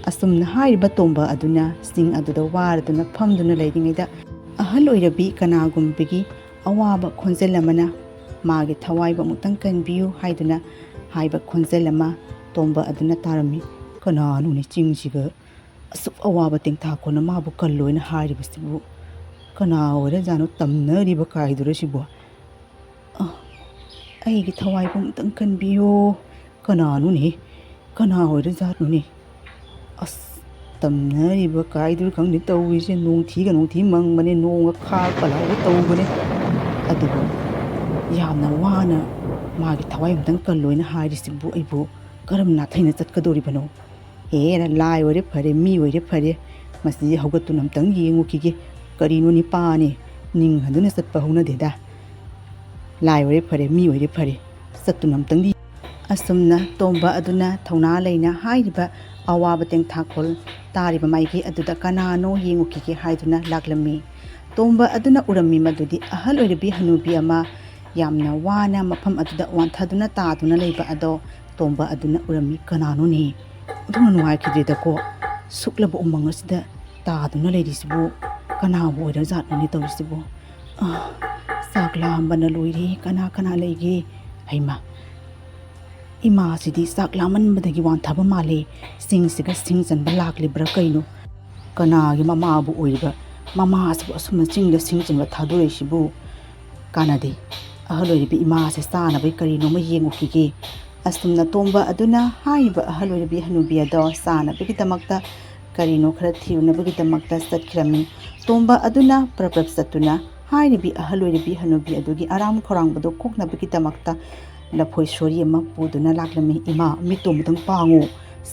ꯑꯁꯨꯝꯅ ꯍꯥꯏꯔꯤꯕ ꯇꯣꯝꯕ ꯑꯗꯨꯅ ꯆꯤꯡ ꯑꯗꯨꯗ ꯋꯥꯔꯗꯨꯅ ꯐꯝꯗꯨꯅ ꯂꯩꯔꯤꯉꯩꯗ, ꯑꯍꯜ ꯑꯣꯏꯔꯕꯤ ꯀꯅꯥꯒꯨꯝꯕꯒꯤ ꯑꯋꯥꯕ ꯈꯣꯟꯖꯦꯜ ꯑꯃꯅ ꯃꯥꯒꯤ ꯊꯋꯥꯏꯕꯨ ꯑꯃꯨꯛꯇꯪ ꯀꯟꯕꯤꯌꯨ ꯍꯥꯏꯗꯨꯅ ꯍꯥꯏꯕ ꯈꯣꯟꯖꯦꯜ ꯑꯃ ꯇꯣꯝꯕ ꯑꯗꯨꯅ ꯇꯥꯔꯝꯃꯤ꯫ ꯀꯅꯥꯅꯣꯅꯦ ꯆꯤꯡꯁꯤꯒ ꯑꯁꯨꯛ ꯑꯋꯥꯕ ꯇꯦꯡꯊꯥꯈꯣꯟ ꯃꯥꯕꯨ ꯀꯜꯂꯣꯏꯅ ꯍꯥꯏꯔꯤꯕꯁꯤꯕꯨ? ꯀꯅꯥ ꯑꯣꯏꯔꯖꯥꯠꯅꯣ ꯇꯝꯅꯔꯤꯕ ꯀꯥꯏꯗꯨꯔ ꯁꯤꯕꯨ? ꯑ, ꯑꯩꯒꯤ ꯊꯋꯥꯏꯕꯨ ꯑꯃꯨꯛꯇꯪ ꯀꯟꯕꯤꯌꯣ꯫ ꯀꯅꯥꯅꯣꯅꯦ? ꯀꯅꯥ ꯑꯣꯏꯔꯖꯥꯠꯅꯣꯅꯦ? ꯑꯁ, ꯇꯝꯅꯔꯤꯕ ꯀꯥꯏꯗꯨꯔ ꯈꯪꯗꯦ ꯇꯧꯔꯤꯁꯦ꯫ ꯅꯣꯡꯊꯤꯒ ꯅꯣꯡꯊꯤ ꯃꯪꯕꯅꯦ, ꯅꯣꯡꯒ ꯈꯥꯛꯄ ꯂꯥꯎꯕ ꯇꯧꯕꯅꯦ꯫ ꯑꯗꯨꯕꯨ ꯌꯥꯝꯅ ꯋꯥꯅ ꯃꯥꯒꯤ ꯊꯋꯥꯏ ꯑꯃꯨꯛꯇꯪ ꯀꯜꯂꯣꯏꯅ ꯍꯥꯏꯔꯤꯁꯤꯕꯨ ꯑꯩꯕꯨ ꯀꯔꯝ ꯅꯥꯊꯩꯅ ꯆꯠꯀꯗꯧꯔꯤꯕꯅꯣ? ꯍꯦꯔꯥ, ꯂꯥꯏ ꯑꯣꯏꯔꯦ ꯐꯔꯦ, ꯃꯤ ꯑꯣꯏꯔꯦ ꯐꯔꯦ, ꯃꯁꯤ ꯍꯧꯒꯠꯇꯨꯅ ꯑꯝꯇꯪ ꯌꯦꯡꯉꯨꯈꯤꯒꯦ꯫ ꯀꯔꯤꯅꯣ ꯅꯤꯄꯥꯅꯦ, ꯅꯤꯡ ꯍꯟꯗꯨꯅ ꯆꯠꯄ ꯍꯧꯅꯗꯦꯗ꯫ ꯂꯥꯏ ꯑꯣꯏꯔꯦ ꯐꯔꯦ, ꯃꯤ ꯑꯣꯏꯔꯦ ꯐꯔꯦ, ꯆꯠꯇꯨꯅ ꯑꯝꯇꯪꯗꯤ꯫ ꯑꯁꯨꯝꯅ ꯇꯣꯝꯕ ꯑꯗꯨꯅ ꯊꯧꯅꯥ ꯂꯩꯅ ꯍꯥꯏꯔꯤꯕ ꯑꯋꯥꯕ ꯇꯦꯡꯊꯥꯈꯣꯜ ꯇꯥꯔꯤꯕ ꯃꯥꯏꯀꯩ ꯑꯗꯨꯗ ꯀꯅꯥꯅꯣ ꯌꯦꯡꯉꯨꯈꯤꯒꯦ ꯍꯥꯏꯗꯨꯅ ꯂꯥꯛꯂꯝꯃꯤ꯫ ꯇꯣꯝꯕ ꯑꯗꯨꯅ ꯎꯔꯝꯃꯤ ꯃꯗꯨꯗꯤ ꯑꯍꯜ ꯑꯣꯏꯔꯕꯤ ꯍꯅꯨꯕꯤ ꯑꯃ ꯌꯥꯝꯅ ꯋꯥꯅ ꯃꯐꯝ ꯑꯗꯨꯗ ꯋꯥꯟꯊꯗꯨꯅ ꯇꯥꯗꯨꯅ ꯂꯩꯕ ꯑꯗꯣ ꯇꯣꯝꯕ ꯑꯗꯨꯅ ꯎꯔꯝꯃꯤ꯫ ꯀꯅꯥꯅꯣꯅꯦ? ꯑꯣꯟꯊꯣꯛꯅ ꯅꯨꯡꯉꯥꯏꯈꯤꯗ꯭ꯔꯦꯗꯀꯣ꯫ ꯁꯨꯛꯂꯕ ꯎꯃꯪ ꯑꯁꯤꯗ ꯇꯥꯗꯨꯅ ꯂꯩꯔꯤꯁꯤꯕꯨ ꯀꯅꯥꯕꯨ ꯑꯣꯏꯔꯖꯥꯠꯅꯣꯅꯦ ꯇꯧꯔꯤꯁꯤꯕꯨ? ꯑꯥ, ꯆꯥꯛ ꯂꯥꯝꯕꯅ ꯂꯣꯏꯔꯦ꯫ ꯀꯅꯥ ꯀꯅꯥ ꯂꯩꯒꯦ? ꯍꯩꯃꯥ, ꯏꯃꯥꯁꯤꯗꯤ ꯆꯥꯛ ꯂꯥꯝꯃꯟꯕꯗꯒꯤ ꯋꯥꯟꯊꯕ ꯃꯥꯜꯂꯦ꯫ ꯆꯤꯡꯁꯤꯒ ꯁꯤꯡ ꯆꯟꯕ ꯂꯥꯛꯂꯤꯕ꯭ꯔꯥ ꯀꯩꯅꯣ? ꯀꯅꯥꯒꯤ ꯃꯃꯥꯕꯨ ꯑꯣꯏꯔꯤꯕ ꯃꯃꯥꯁꯤꯕꯨ ꯑꯁꯨꯝꯅ ꯆꯤꯡꯗ ꯁꯤꯡ ꯆꯟꯕ ꯊꯥꯗꯣꯔꯛꯏꯁꯤꯕꯨ? ꯀꯥꯟꯅꯗꯦ꯫ ꯑꯍꯜ ꯑꯣꯏꯔꯤꯕ ꯏꯃꯥꯁꯦ ꯆꯥꯅꯕꯒꯤ ꯀꯔꯤꯅꯣꯃ ꯌꯦꯡꯉꯨꯈꯤꯒꯦ꯫ ꯑꯁꯨꯝꯅ ꯇꯣꯝꯕ ꯑꯗꯨꯅ ꯍꯥꯏꯔꯤꯕ ꯑꯍꯜ ꯑꯣꯏꯔꯕꯤ ꯍꯅꯨꯕꯤ ꯑꯗꯣ ꯆꯥꯅꯕꯒꯤꯗꯃꯛꯇ ꯀꯔꯤꯅꯣ ꯈꯔ ꯊꯤꯔꯨꯅꯕꯒꯤꯗꯃꯛꯇ ꯆꯠꯈꯤꯔꯝꯃꯤ꯫ ꯇꯣꯝꯕ ꯑꯗꯨꯅ ꯄ꯭ꯔꯞ ꯄ꯭ꯔꯞ ꯆꯠꯇꯨꯅ ꯍꯥꯏꯔꯤꯕꯤ ꯑꯍꯜ ꯑꯣꯏꯔꯕꯤ ꯍꯅꯨꯕꯤ ꯑꯗꯨꯒꯤ ꯑꯔꯥꯝ ꯈꯧꯔꯥꯡꯕꯗꯣ ꯀꯣꯛꯅꯕꯒꯤꯗꯃꯛꯇ ꯂꯐꯣꯏ ꯁꯣꯔꯤ ꯑꯃ ꯄꯨꯗꯨꯅ ꯂꯥꯛꯂꯝꯃꯤ꯫ "ꯏꯃꯥ, ꯃꯤꯠꯇꯣ ꯑꯃꯨꯛꯇꯪ ꯄꯥꯡꯉꯨ꯫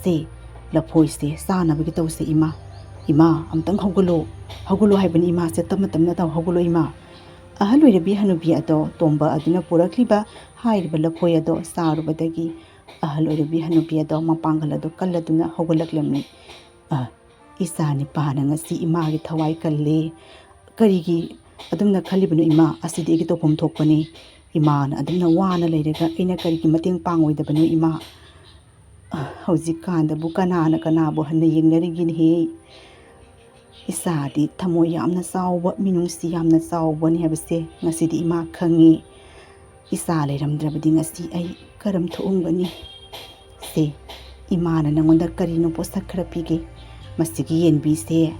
ꯁꯦ, ꯂꯐꯣꯏꯁꯦ ꯆꯥꯅꯕꯒꯤ ꯇꯧꯁꯦ ꯏꯃꯥ꯫ ꯏꯃꯥ, ꯑꯃꯨꯛꯇꯪ ꯍꯧꯒꯠꯂꯣ꯫ ꯍꯧꯒꯠꯂꯣ ꯍꯥꯏꯕꯅꯤ ꯏꯃꯥꯁꯦ, ꯇꯞꯅ ꯇꯞꯅ ꯇꯧ, ꯍꯧꯒꯠꯂꯣ ꯏꯃꯥ꯫" ꯑꯍꯜ ꯑꯣꯏꯔꯕꯤ ꯍꯅꯨꯕꯤ ꯑꯗꯣ ꯇꯣꯝꯕ ꯑꯗꯨꯅ ꯄꯨꯔꯛꯂꯤꯕ ꯍꯥꯏꯔꯤꯕ ꯂꯐꯣꯏ ꯑꯗꯣ ꯆꯥꯔꯨꯕꯗꯒꯤ ꯑꯍꯜ ꯑꯣꯏꯔꯕꯤ ꯍꯅꯨꯕꯤ ꯑꯗꯣ ꯃꯄꯥꯡꯒꯜ ꯑꯗꯣ ꯀꯜꯂꯗꯨꯅ ꯍꯧꯒꯠꯂꯛꯂꯝꯃꯤ꯫ "ꯑ, ꯏꯆꯥ ꯅꯤꯄꯥꯅ ꯉꯁꯤ ꯏꯃꯥꯒꯤ ꯊꯋꯥꯏ ꯀꯜꯂꯦ꯫ ꯀꯔꯤꯒꯤ ꯑꯗꯨꯝꯅ ꯈꯜꯂꯤꯕꯅꯣ ꯏꯃꯥ? ꯑꯁꯤꯗꯤ ꯑꯩꯒꯤ ꯇꯧꯐꯝ ꯊꯣꯛꯄꯅꯤ꯫ ꯏꯃꯥꯅ ꯑꯗꯨꯝꯅ ꯋꯥꯅ ꯂꯩꯔꯒ ꯑꯩꯅ ꯀꯔꯤꯒꯤ ꯃꯇꯦꯡ ꯄꯥꯡꯉꯣꯏꯗꯕꯅꯣ ꯏꯃꯥ? ꯑ, ꯍꯧꯖꯤꯛꯀꯥꯟꯗꯕꯨ ꯀꯅꯥꯅ ꯀꯅꯥꯕꯨ ꯍꯟꯅ ꯌꯦꯡꯅꯔꯤꯒꯦꯅꯦꯍꯦ? ꯏꯆꯥꯗꯤ ꯊꯃꯣꯏ ꯌꯥꯝꯅ ꯆꯥꯎꯕ, ꯃꯤꯅꯨꯡꯁꯤ ꯌꯥꯝꯅ ꯆꯥꯎꯕꯅꯤ ꯍꯥꯏꯕꯁꯦ ꯉꯁꯤꯗꯤ ꯏꯃꯥ ꯈꯪꯉꯤ꯫ ꯏꯆꯥ ꯂꯩꯔꯝꯗ꯭ꯔꯕꯗꯤ ꯉꯁꯤ ꯑꯩ ꯀꯔꯝ ꯊꯣꯛꯑꯝꯒꯅꯤ? ꯁꯦ, ꯏꯃꯥꯅ ꯅꯪꯉꯣꯟꯗ ꯀꯔꯤꯅꯣ ꯄꯣꯠꯁꯛ ꯈꯔ ꯄꯤꯒꯦ꯫ ꯃꯁꯤꯒꯤ ꯌꯦꯟꯕꯤꯁꯦ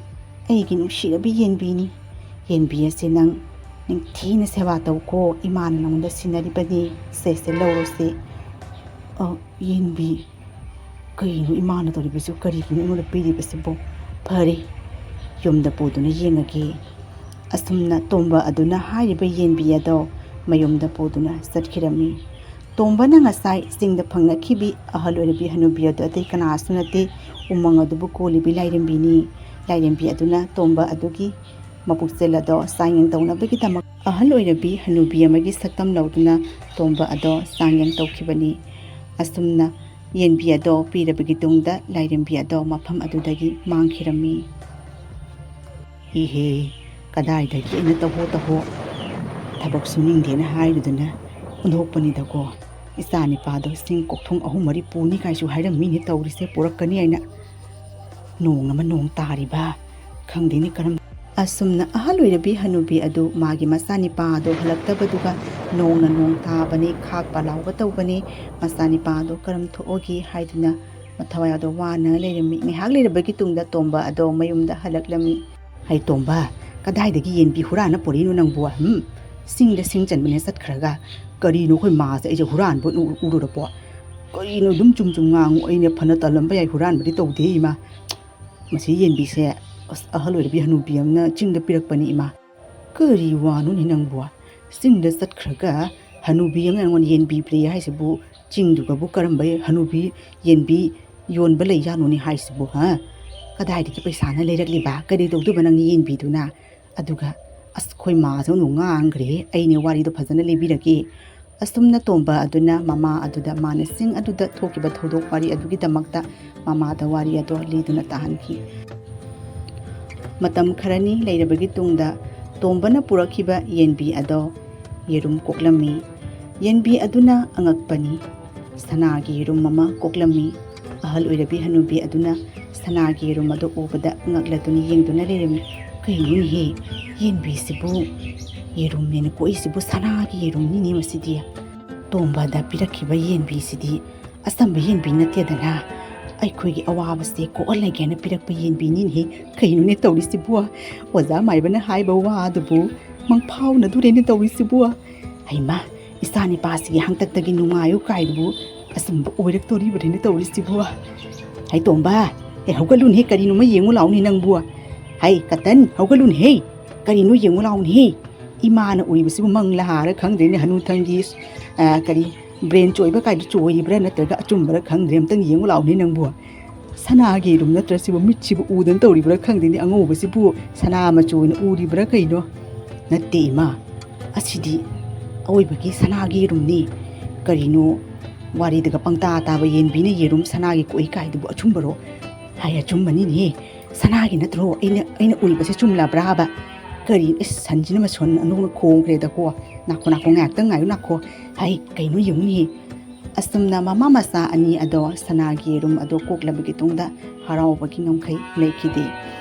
ꯑꯩꯒꯤ ꯅꯨꯡꯁꯤꯔꯕꯤ ꯌꯦꯟꯕꯤꯅꯤ꯫ ꯌꯦꯟꯕꯤ ꯑꯁꯦ ꯅꯪ ꯅꯤꯡꯊꯤꯅ ꯁꯦꯕꯥ ꯇꯧꯀꯣ, ꯏꯃꯥꯅ ꯅꯪꯉꯣꯟꯗ ꯁꯤꯟꯅꯔꯤꯕꯅꯤ꯫ ꯁꯦ, ꯁꯦ, ꯂꯧꯔꯣ ꯁꯦ꯫" "ꯑ, ꯌꯦꯟꯕꯤ, ꯀꯩꯅꯣ ꯏꯃꯥꯅ ꯇꯧꯔꯤꯕꯁꯨ? ꯀꯔꯤꯒꯤꯅꯣ ꯑꯩꯉꯣꯟꯗ ꯄꯤꯔꯤꯕꯁꯤꯕꯣ? ꯐꯔꯦ, ꯌꯨꯝꯗ ꯄꯨꯗꯨꯅ ꯌꯦꯡꯉꯒꯦ꯫" ꯑꯁꯨꯝꯅ ꯇꯣꯝꯕ ꯑꯗꯨꯅ ꯍꯥꯏꯔꯤꯕ ꯌꯦꯟꯕꯤ ꯑꯗꯣ ꯃꯌꯨꯝꯗ ꯄꯨꯗꯨꯅ ꯆꯠꯈꯤꯔꯝꯃꯤ꯫ ꯇꯣꯝꯕꯅ ꯉꯁꯥꯏ ꯆꯤꯡꯗ ꯐꯪꯅꯈꯤꯕꯤ ꯑꯍꯜ ꯑꯣꯏꯔꯕꯤ ꯍꯅꯨꯕꯤ ꯑꯗꯨ ꯑꯇꯩ ꯀꯅꯥꯁꯨ ꯅꯠꯇꯦ, ꯎꯃꯪ ꯑꯗꯨꯕꯨ ꯀꯣꯜꯂꯤꯕꯤ ꯂꯥꯏꯔꯦꯝꯕꯤꯅꯤ꯫ ꯂꯥꯏꯔꯦꯝꯕꯤ ꯑꯗꯨꯅ ꯇꯣꯝꯕ ꯑꯗꯨꯒꯤ ꯃꯕꯨꯛꯆꯦꯜ ꯑꯗꯣ ꯆꯥꯡꯌꯦꯡ ꯇꯧꯅꯕꯒꯤꯗꯃꯛ ꯑꯍꯜ ꯑꯣꯏꯔꯕꯤ ꯍꯅꯨꯕꯤ ꯑꯃꯒꯤ ꯁꯛꯇꯝ ꯂꯧꯗꯨꯅ ꯇꯣꯝꯕ ꯑꯗꯣ ꯆꯥꯡꯌꯦꯡ ꯇꯧꯈꯤꯕꯅꯤ꯫ ꯑꯁꯨꯝꯅ ꯌꯦꯟꯕꯤ ꯑꯗꯣ ꯄꯤꯔꯕꯒꯤ ꯇꯨꯡꯗ ꯂꯥꯏꯔꯦꯝꯕꯤ ꯑꯗꯣ ꯃꯐꯝ ꯑꯗꯨꯗꯒꯤ ꯃꯥꯡꯈꯤꯔꯝꯃꯤ꯫ "ꯏꯍꯦ, ꯀꯗꯥꯏꯗꯒꯤ ꯑꯩꯅ ꯇꯧꯍꯣ ꯇꯧꯍꯣ ꯊꯕꯛ ꯁꯨꯅꯤꯡꯗꯦꯅ ꯍꯥꯏꯔꯨꯗꯅ ꯍꯨꯟꯗꯣꯛꯄꯅꯤꯗꯀꯣ꯫ ꯏꯆꯥ ꯅꯤꯄꯥꯗꯣ ꯁꯤꯡ ꯀꯣꯛꯊꯣꯡ ꯑꯍꯨꯝ ꯃꯔꯤ ꯄꯨꯅꯤ ꯀꯥꯏꯁꯨ ꯍꯥꯏꯔꯝꯃꯤꯅꯦ, ꯇꯧꯔꯤꯁꯦ, ꯄꯨꯔꯛꯀꯅꯤ ꯍꯥꯏꯅ꯫ ꯅꯣꯡ ꯑꯃ ꯅꯣꯡ ꯇꯥꯔꯤꯕ, ꯈꯪꯗꯦꯅꯦ ꯀꯔꯝ꯫" ꯑꯁꯨꯝꯅ ꯑꯍꯜ ꯑꯣꯏꯔꯕꯤ ꯍꯅꯨꯕꯤ ꯑꯗꯨ ꯃꯥꯒꯤ ꯃꯆꯥꯅꯤꯄꯥ ꯑꯗꯨ ꯍꯜꯂꯛꯇꯕꯗꯨꯒ ꯅꯣꯡꯅ ꯅꯣꯡ ꯇꯥꯕꯅꯤ, ꯈꯥꯛꯄ ꯂꯥꯎꯕ ꯇꯧꯕꯅꯤ꯫ ꯃꯆꯥꯅꯤꯄꯥ ꯑꯗꯨ ꯀꯔꯝ ꯊꯣꯛꯑꯒꯦ ꯍꯥꯏꯗꯨꯅ ꯃꯊꯋꯥꯏ ꯑꯗꯣ ꯋꯥꯅ ꯂꯩꯔꯝꯃꯤ꯫ ꯉꯥꯏꯍꯥꯛ ꯂꯩꯔꯕꯒꯤ ꯇꯨꯡꯗ ꯇꯣꯝꯕ ꯑꯗꯣ ꯃꯌꯨꯝꯗ ꯍꯜꯂꯛꯂꯝꯃꯤ꯫ "ꯍꯩ ꯇꯣꯝꯕ, ꯀꯗꯥꯏꯗꯒꯤ ꯌꯦꯟꯕꯤ ꯍꯨꯔꯥꯟꯅ ꯄꯨꯔꯛꯏꯅꯣ ꯅꯪꯕꯨ? ꯍꯝ? ꯁꯤꯡꯗ ꯁꯤꯡ ꯆꯟꯕꯅꯦ ꯆꯠꯈ꯭ꯔꯒ꯫ ꯀꯔꯤꯅꯣ ꯑꯩꯈꯣꯏ ꯃꯥꯁꯦ ꯑꯩꯁꯦ ꯍꯨꯔꯥꯟꯕ ꯑꯣꯏꯅ ꯎ-, ꯎꯔꯨꯔꯕꯣ? ꯀꯔꯤꯅꯣ ꯑꯗꯨꯝ ꯆꯨꯝ ꯆꯨꯝ ꯉꯥꯡꯉꯨ, ꯑꯩꯅ ꯐꯅ ꯇꯜꯂꯝꯕ ꯌꯥꯏ, ꯍꯨꯔꯥꯟꯕꯗꯤ ꯇꯧꯗꯦ ꯏꯃꯥ꯫ ꯃꯁꯤ ꯌꯦꯟꯕꯤꯁꯦ ꯑꯁ ꯑꯍꯜ ꯑꯣꯏꯔꯕꯤ ꯍꯅꯨꯕꯤ ꯑꯃꯅ ꯆꯤꯡꯗ ꯄꯤꯔꯛꯄꯅꯤ ꯏꯃꯥ꯫ "ꯀꯔꯤ ꯋꯥꯅꯣꯅꯦ ꯅꯪꯕꯨ? ꯆꯤꯡꯗ ꯆꯠꯈ꯭ꯔꯒ ꯍꯅꯨꯕꯤ ꯑꯃꯅ ꯑꯩꯉꯣꯟꯗ ꯌꯦꯟꯕꯤ ꯄꯤꯔꯛꯑꯦ ꯍꯥꯏꯁꯤꯕꯨ, ꯆꯤꯡꯗꯨꯒꯕꯨ ꯀꯔꯝꯕ ꯍꯅꯨꯕꯤ ꯌꯦꯟꯕꯤ ꯌꯣꯟꯕ ꯂꯩ ꯖꯥꯠꯅꯣꯅꯦ ꯍꯥꯏꯁꯤꯕꯨ, ꯍꯥ? ꯀꯗꯥꯏꯗꯒꯤ ꯄꯩꯁꯥꯅ ꯂꯩꯔꯛꯂꯤꯕ? ꯀꯔꯤ ꯇꯧꯗꯣꯏꯕ ꯅꯪꯅ ꯌꯦꯟꯕꯤꯗꯨꯅ?" ꯑꯗꯨꯒ ꯑꯁ, ꯑꯩꯈꯣꯏ ꯃꯥꯁꯨ ꯑꯃꯨꯛ ꯉꯥꯡꯈ꯭ꯔꯦ꯫ ꯑꯩꯅꯦ ꯋꯥꯔꯤꯗꯣ ꯐꯖꯅ ꯂꯤꯕꯤꯔꯒꯦ꯫ ꯑꯁꯨꯝꯅ ꯇꯣꯝꯕ ꯑꯗꯨꯅ ꯃꯃꯥ ꯑꯗꯨꯗ ꯃꯥꯅ ꯆꯤꯡ ꯑꯗꯨꯗ ꯊꯣꯛꯈꯤꯕ ꯊꯧꯗꯣꯛ ꯋꯥꯔꯤ ꯑꯗꯨꯒꯤꯗꯃꯛꯇ ꯃꯃꯥꯗ ꯋꯥꯔꯤ ꯑꯗꯣ ꯂꯤꯗꯨꯅ ꯇꯥꯍꯟꯈꯤ꯫ ꯃꯇꯝ ꯈꯔꯅꯤ ꯂꯩꯔꯕꯒꯤ ꯇꯨꯡꯗ ꯇꯣꯝꯕꯅ ꯄꯨꯔꯛꯈꯤꯕ ꯌꯦꯟꯕꯤ ꯑꯗꯣ ꯌꯦꯔꯨꯝ ꯀꯣꯛꯂꯝꯃꯤ꯫ ꯌꯦꯟꯕꯤ ꯑꯗꯨꯅ ꯑꯉꯛꯄꯅꯤ꯫ ꯁꯅꯥꯒꯤ ꯌꯦꯔꯨꯝ ꯑꯃ ꯀꯣꯛꯂꯝꯃꯤ꯫ ꯑꯍꯜ ꯑꯣꯏꯔꯕꯤ ꯍꯅꯨꯕꯤ ꯑꯗꯨꯅ ꯁꯅꯥꯒꯤ ꯌꯦꯔꯨꯝ ꯑꯗꯨ ꯎꯕꯗ ꯉꯛꯂꯗꯨꯅ ꯌꯦꯡꯗꯨꯅ ꯂꯩꯔꯝꯃꯤ꯫ "ꯀꯩꯅꯣꯅꯦꯍꯦ, ꯌꯦꯟꯕꯤꯁꯤꯕꯨ ꯌꯦꯔꯨꯝꯅꯦꯅ ꯀꯣꯛꯏꯁꯤꯕꯨ? ꯁꯅꯥꯒꯤ ꯌꯦꯔꯨꯝꯅꯤꯅꯦ ꯃꯁꯤꯗꯤ꯫ ꯇꯣꯝꯕꯗ ꯄꯤꯔꯛꯈꯤꯕ ꯌꯦꯟꯕꯤꯁꯤꯗꯤ ꯑꯆꯝꯕ ꯌꯦꯟꯕꯤ ꯅꯠꯇꯦꯗꯅ, ꯑꯩꯈꯣꯏꯒꯤ ꯑꯋꯥꯕꯁꯦ ꯀꯣꯛꯍꯜꯂꯒꯦꯅ ꯄꯤꯔꯛꯄ ꯌꯦꯟꯕꯤꯅꯤꯅꯦꯍꯦ꯫ ꯀꯩꯅꯣꯅꯦ ꯇꯧꯔꯤꯁꯤꯕꯨ? ꯑꯣꯖꯥ ꯃꯥꯏꯕꯅ ꯍꯥꯏꯕ ꯋꯥ ꯑꯗꯨꯕꯨ ꯃꯪꯐꯥꯎꯅꯗꯣꯔꯦꯅꯦ ꯇꯧꯔꯤꯁꯤꯕꯨ꯫ ꯍꯩꯃꯥ, ꯏꯆꯥ ꯅꯤꯄꯥꯁꯤꯒꯤ ꯍꯥꯡꯇꯛꯇꯒꯤ ꯅꯨꯡꯉꯥꯏꯌꯨ ꯀꯥꯏꯗꯨꯕꯨ ꯑꯆꯨꯝꯕ ꯑꯣꯏꯔꯛꯇꯣꯔꯤꯕꯅꯤꯅꯦ ꯇꯧꯔꯤꯁꯤꯕꯨ꯫ ꯍꯩ ꯇꯣꯝꯕ, ꯑꯦ, ꯍꯧꯒꯠꯂꯨꯅꯦꯍꯦ, ꯀꯔꯤꯅꯣꯃ ꯌꯦꯡꯉꯨ ꯂꯥꯎꯅꯦ ꯅꯪꯕꯨ꯫ ꯍꯩ ꯀꯇꯟ, ꯍꯧꯒꯠꯂꯨꯅꯦꯍꯦ, ꯀꯔꯤꯅꯣ ꯌꯦꯡꯉꯨ ꯂꯥꯎꯅꯦꯍꯦ꯫ ꯏꯃꯥꯅ ꯎꯔꯤꯕꯁꯤꯕꯨ ꯃꯪꯂꯥ ꯍꯥꯔ ꯈꯪꯗ꯭ꯔꯦꯅꯦ, ꯍꯅꯨꯊꯪꯒꯤ, ꯑ, ꯀꯔꯤ, ꯕ꯭ꯔꯦꯟ ꯆꯣꯏꯕ ꯀꯥꯏꯗꯨ ꯆꯣꯏꯔꯤꯕ꯭ꯔꯥ ꯅꯠꯇ꯭ꯔꯒ ꯑꯆꯨꯝꯕꯔꯥ ꯈꯪꯗ꯭ꯔꯦ, ꯑꯝꯇꯪ ꯌꯦꯡꯉꯨ ꯂꯥꯎꯅꯦ ꯅꯪꯕꯨ꯫ ꯁꯅꯥꯒꯤ ꯌꯦꯔꯨꯝ ꯅꯠꯇ꯭ꯔ ꯁꯤꯕꯨ? ꯃꯤꯠꯁꯤꯕꯨ ꯎꯗꯅ ꯇꯧꯔꯤꯕ꯭ꯔꯥ ꯈꯪꯗꯦꯅꯦ, ꯑꯉꯧꯕꯁꯤꯕꯨ ꯁꯅꯥ ꯃꯆꯨ ꯑꯣꯏꯅ ꯎꯔꯤꯕ꯭ꯔꯥ ꯀꯩꯅꯣ? ꯅꯠꯇꯦ ꯏꯃꯥ, ꯑꯁꯤꯗꯤ ꯑꯑꯣꯏꯕꯒꯤ ꯁꯅꯥꯒꯤ ꯌꯦꯔꯨꯝꯅꯤ꯫ ꯀꯔꯤꯅꯣ ꯋꯥꯔꯤꯗꯒ ꯄꯪꯇꯥ ꯇꯥꯕ ꯌꯦꯟꯕꯤꯅ ꯌꯦꯔꯨꯝ ꯁꯅꯥꯒꯤ ꯀꯣꯛꯏ ꯀꯥꯏꯗꯨꯕꯨ ꯑꯆꯨꯝꯕꯔꯣ? ꯍꯥꯏ, ꯑꯆꯨꯝꯕꯅꯤꯅꯦꯍꯦ꯫ ꯁꯅꯥꯒꯤ ꯅꯠꯇ꯭ꯔꯣ? ꯑꯩꯅ, ꯑꯩꯅ ꯎꯔꯤꯕꯁꯦ ꯆꯨꯝꯂꯕ꯭ꯔꯥꯕ? ꯀꯔꯤ, ꯏꯁ, ꯁꯟꯁꯤꯅ ꯃꯁꯣꯟ ꯑꯅꯧꯅ ꯈꯣꯡꯈ꯭ꯔꯦꯗꯀꯣ꯫ ꯅꯥꯈꯣ, ꯅꯥꯈꯣ, ꯉꯥꯏꯍꯥꯛꯇꯪ ꯉꯥꯏꯌꯨ, ꯅꯥꯈꯣ꯫ ꯍꯥꯏ, ꯀꯩꯅꯣ ꯌꯦꯡꯉꯨꯅꯦꯍꯦ꯫ ꯑꯁꯨꯝꯅ ꯃꯃꯥ ꯃꯆꯥ ꯑꯅꯤ ꯑꯗꯣ ꯁꯅꯥꯒꯤ ꯌꯦꯔꯨꯝ ꯑꯗꯣ ꯀꯣꯛꯂꯕꯒꯤ ꯇꯨꯡꯗ ꯍꯔꯥꯎꯕꯒꯤ ꯉꯝꯈꯩ ꯂꯩꯈꯤꯗꯦ꯫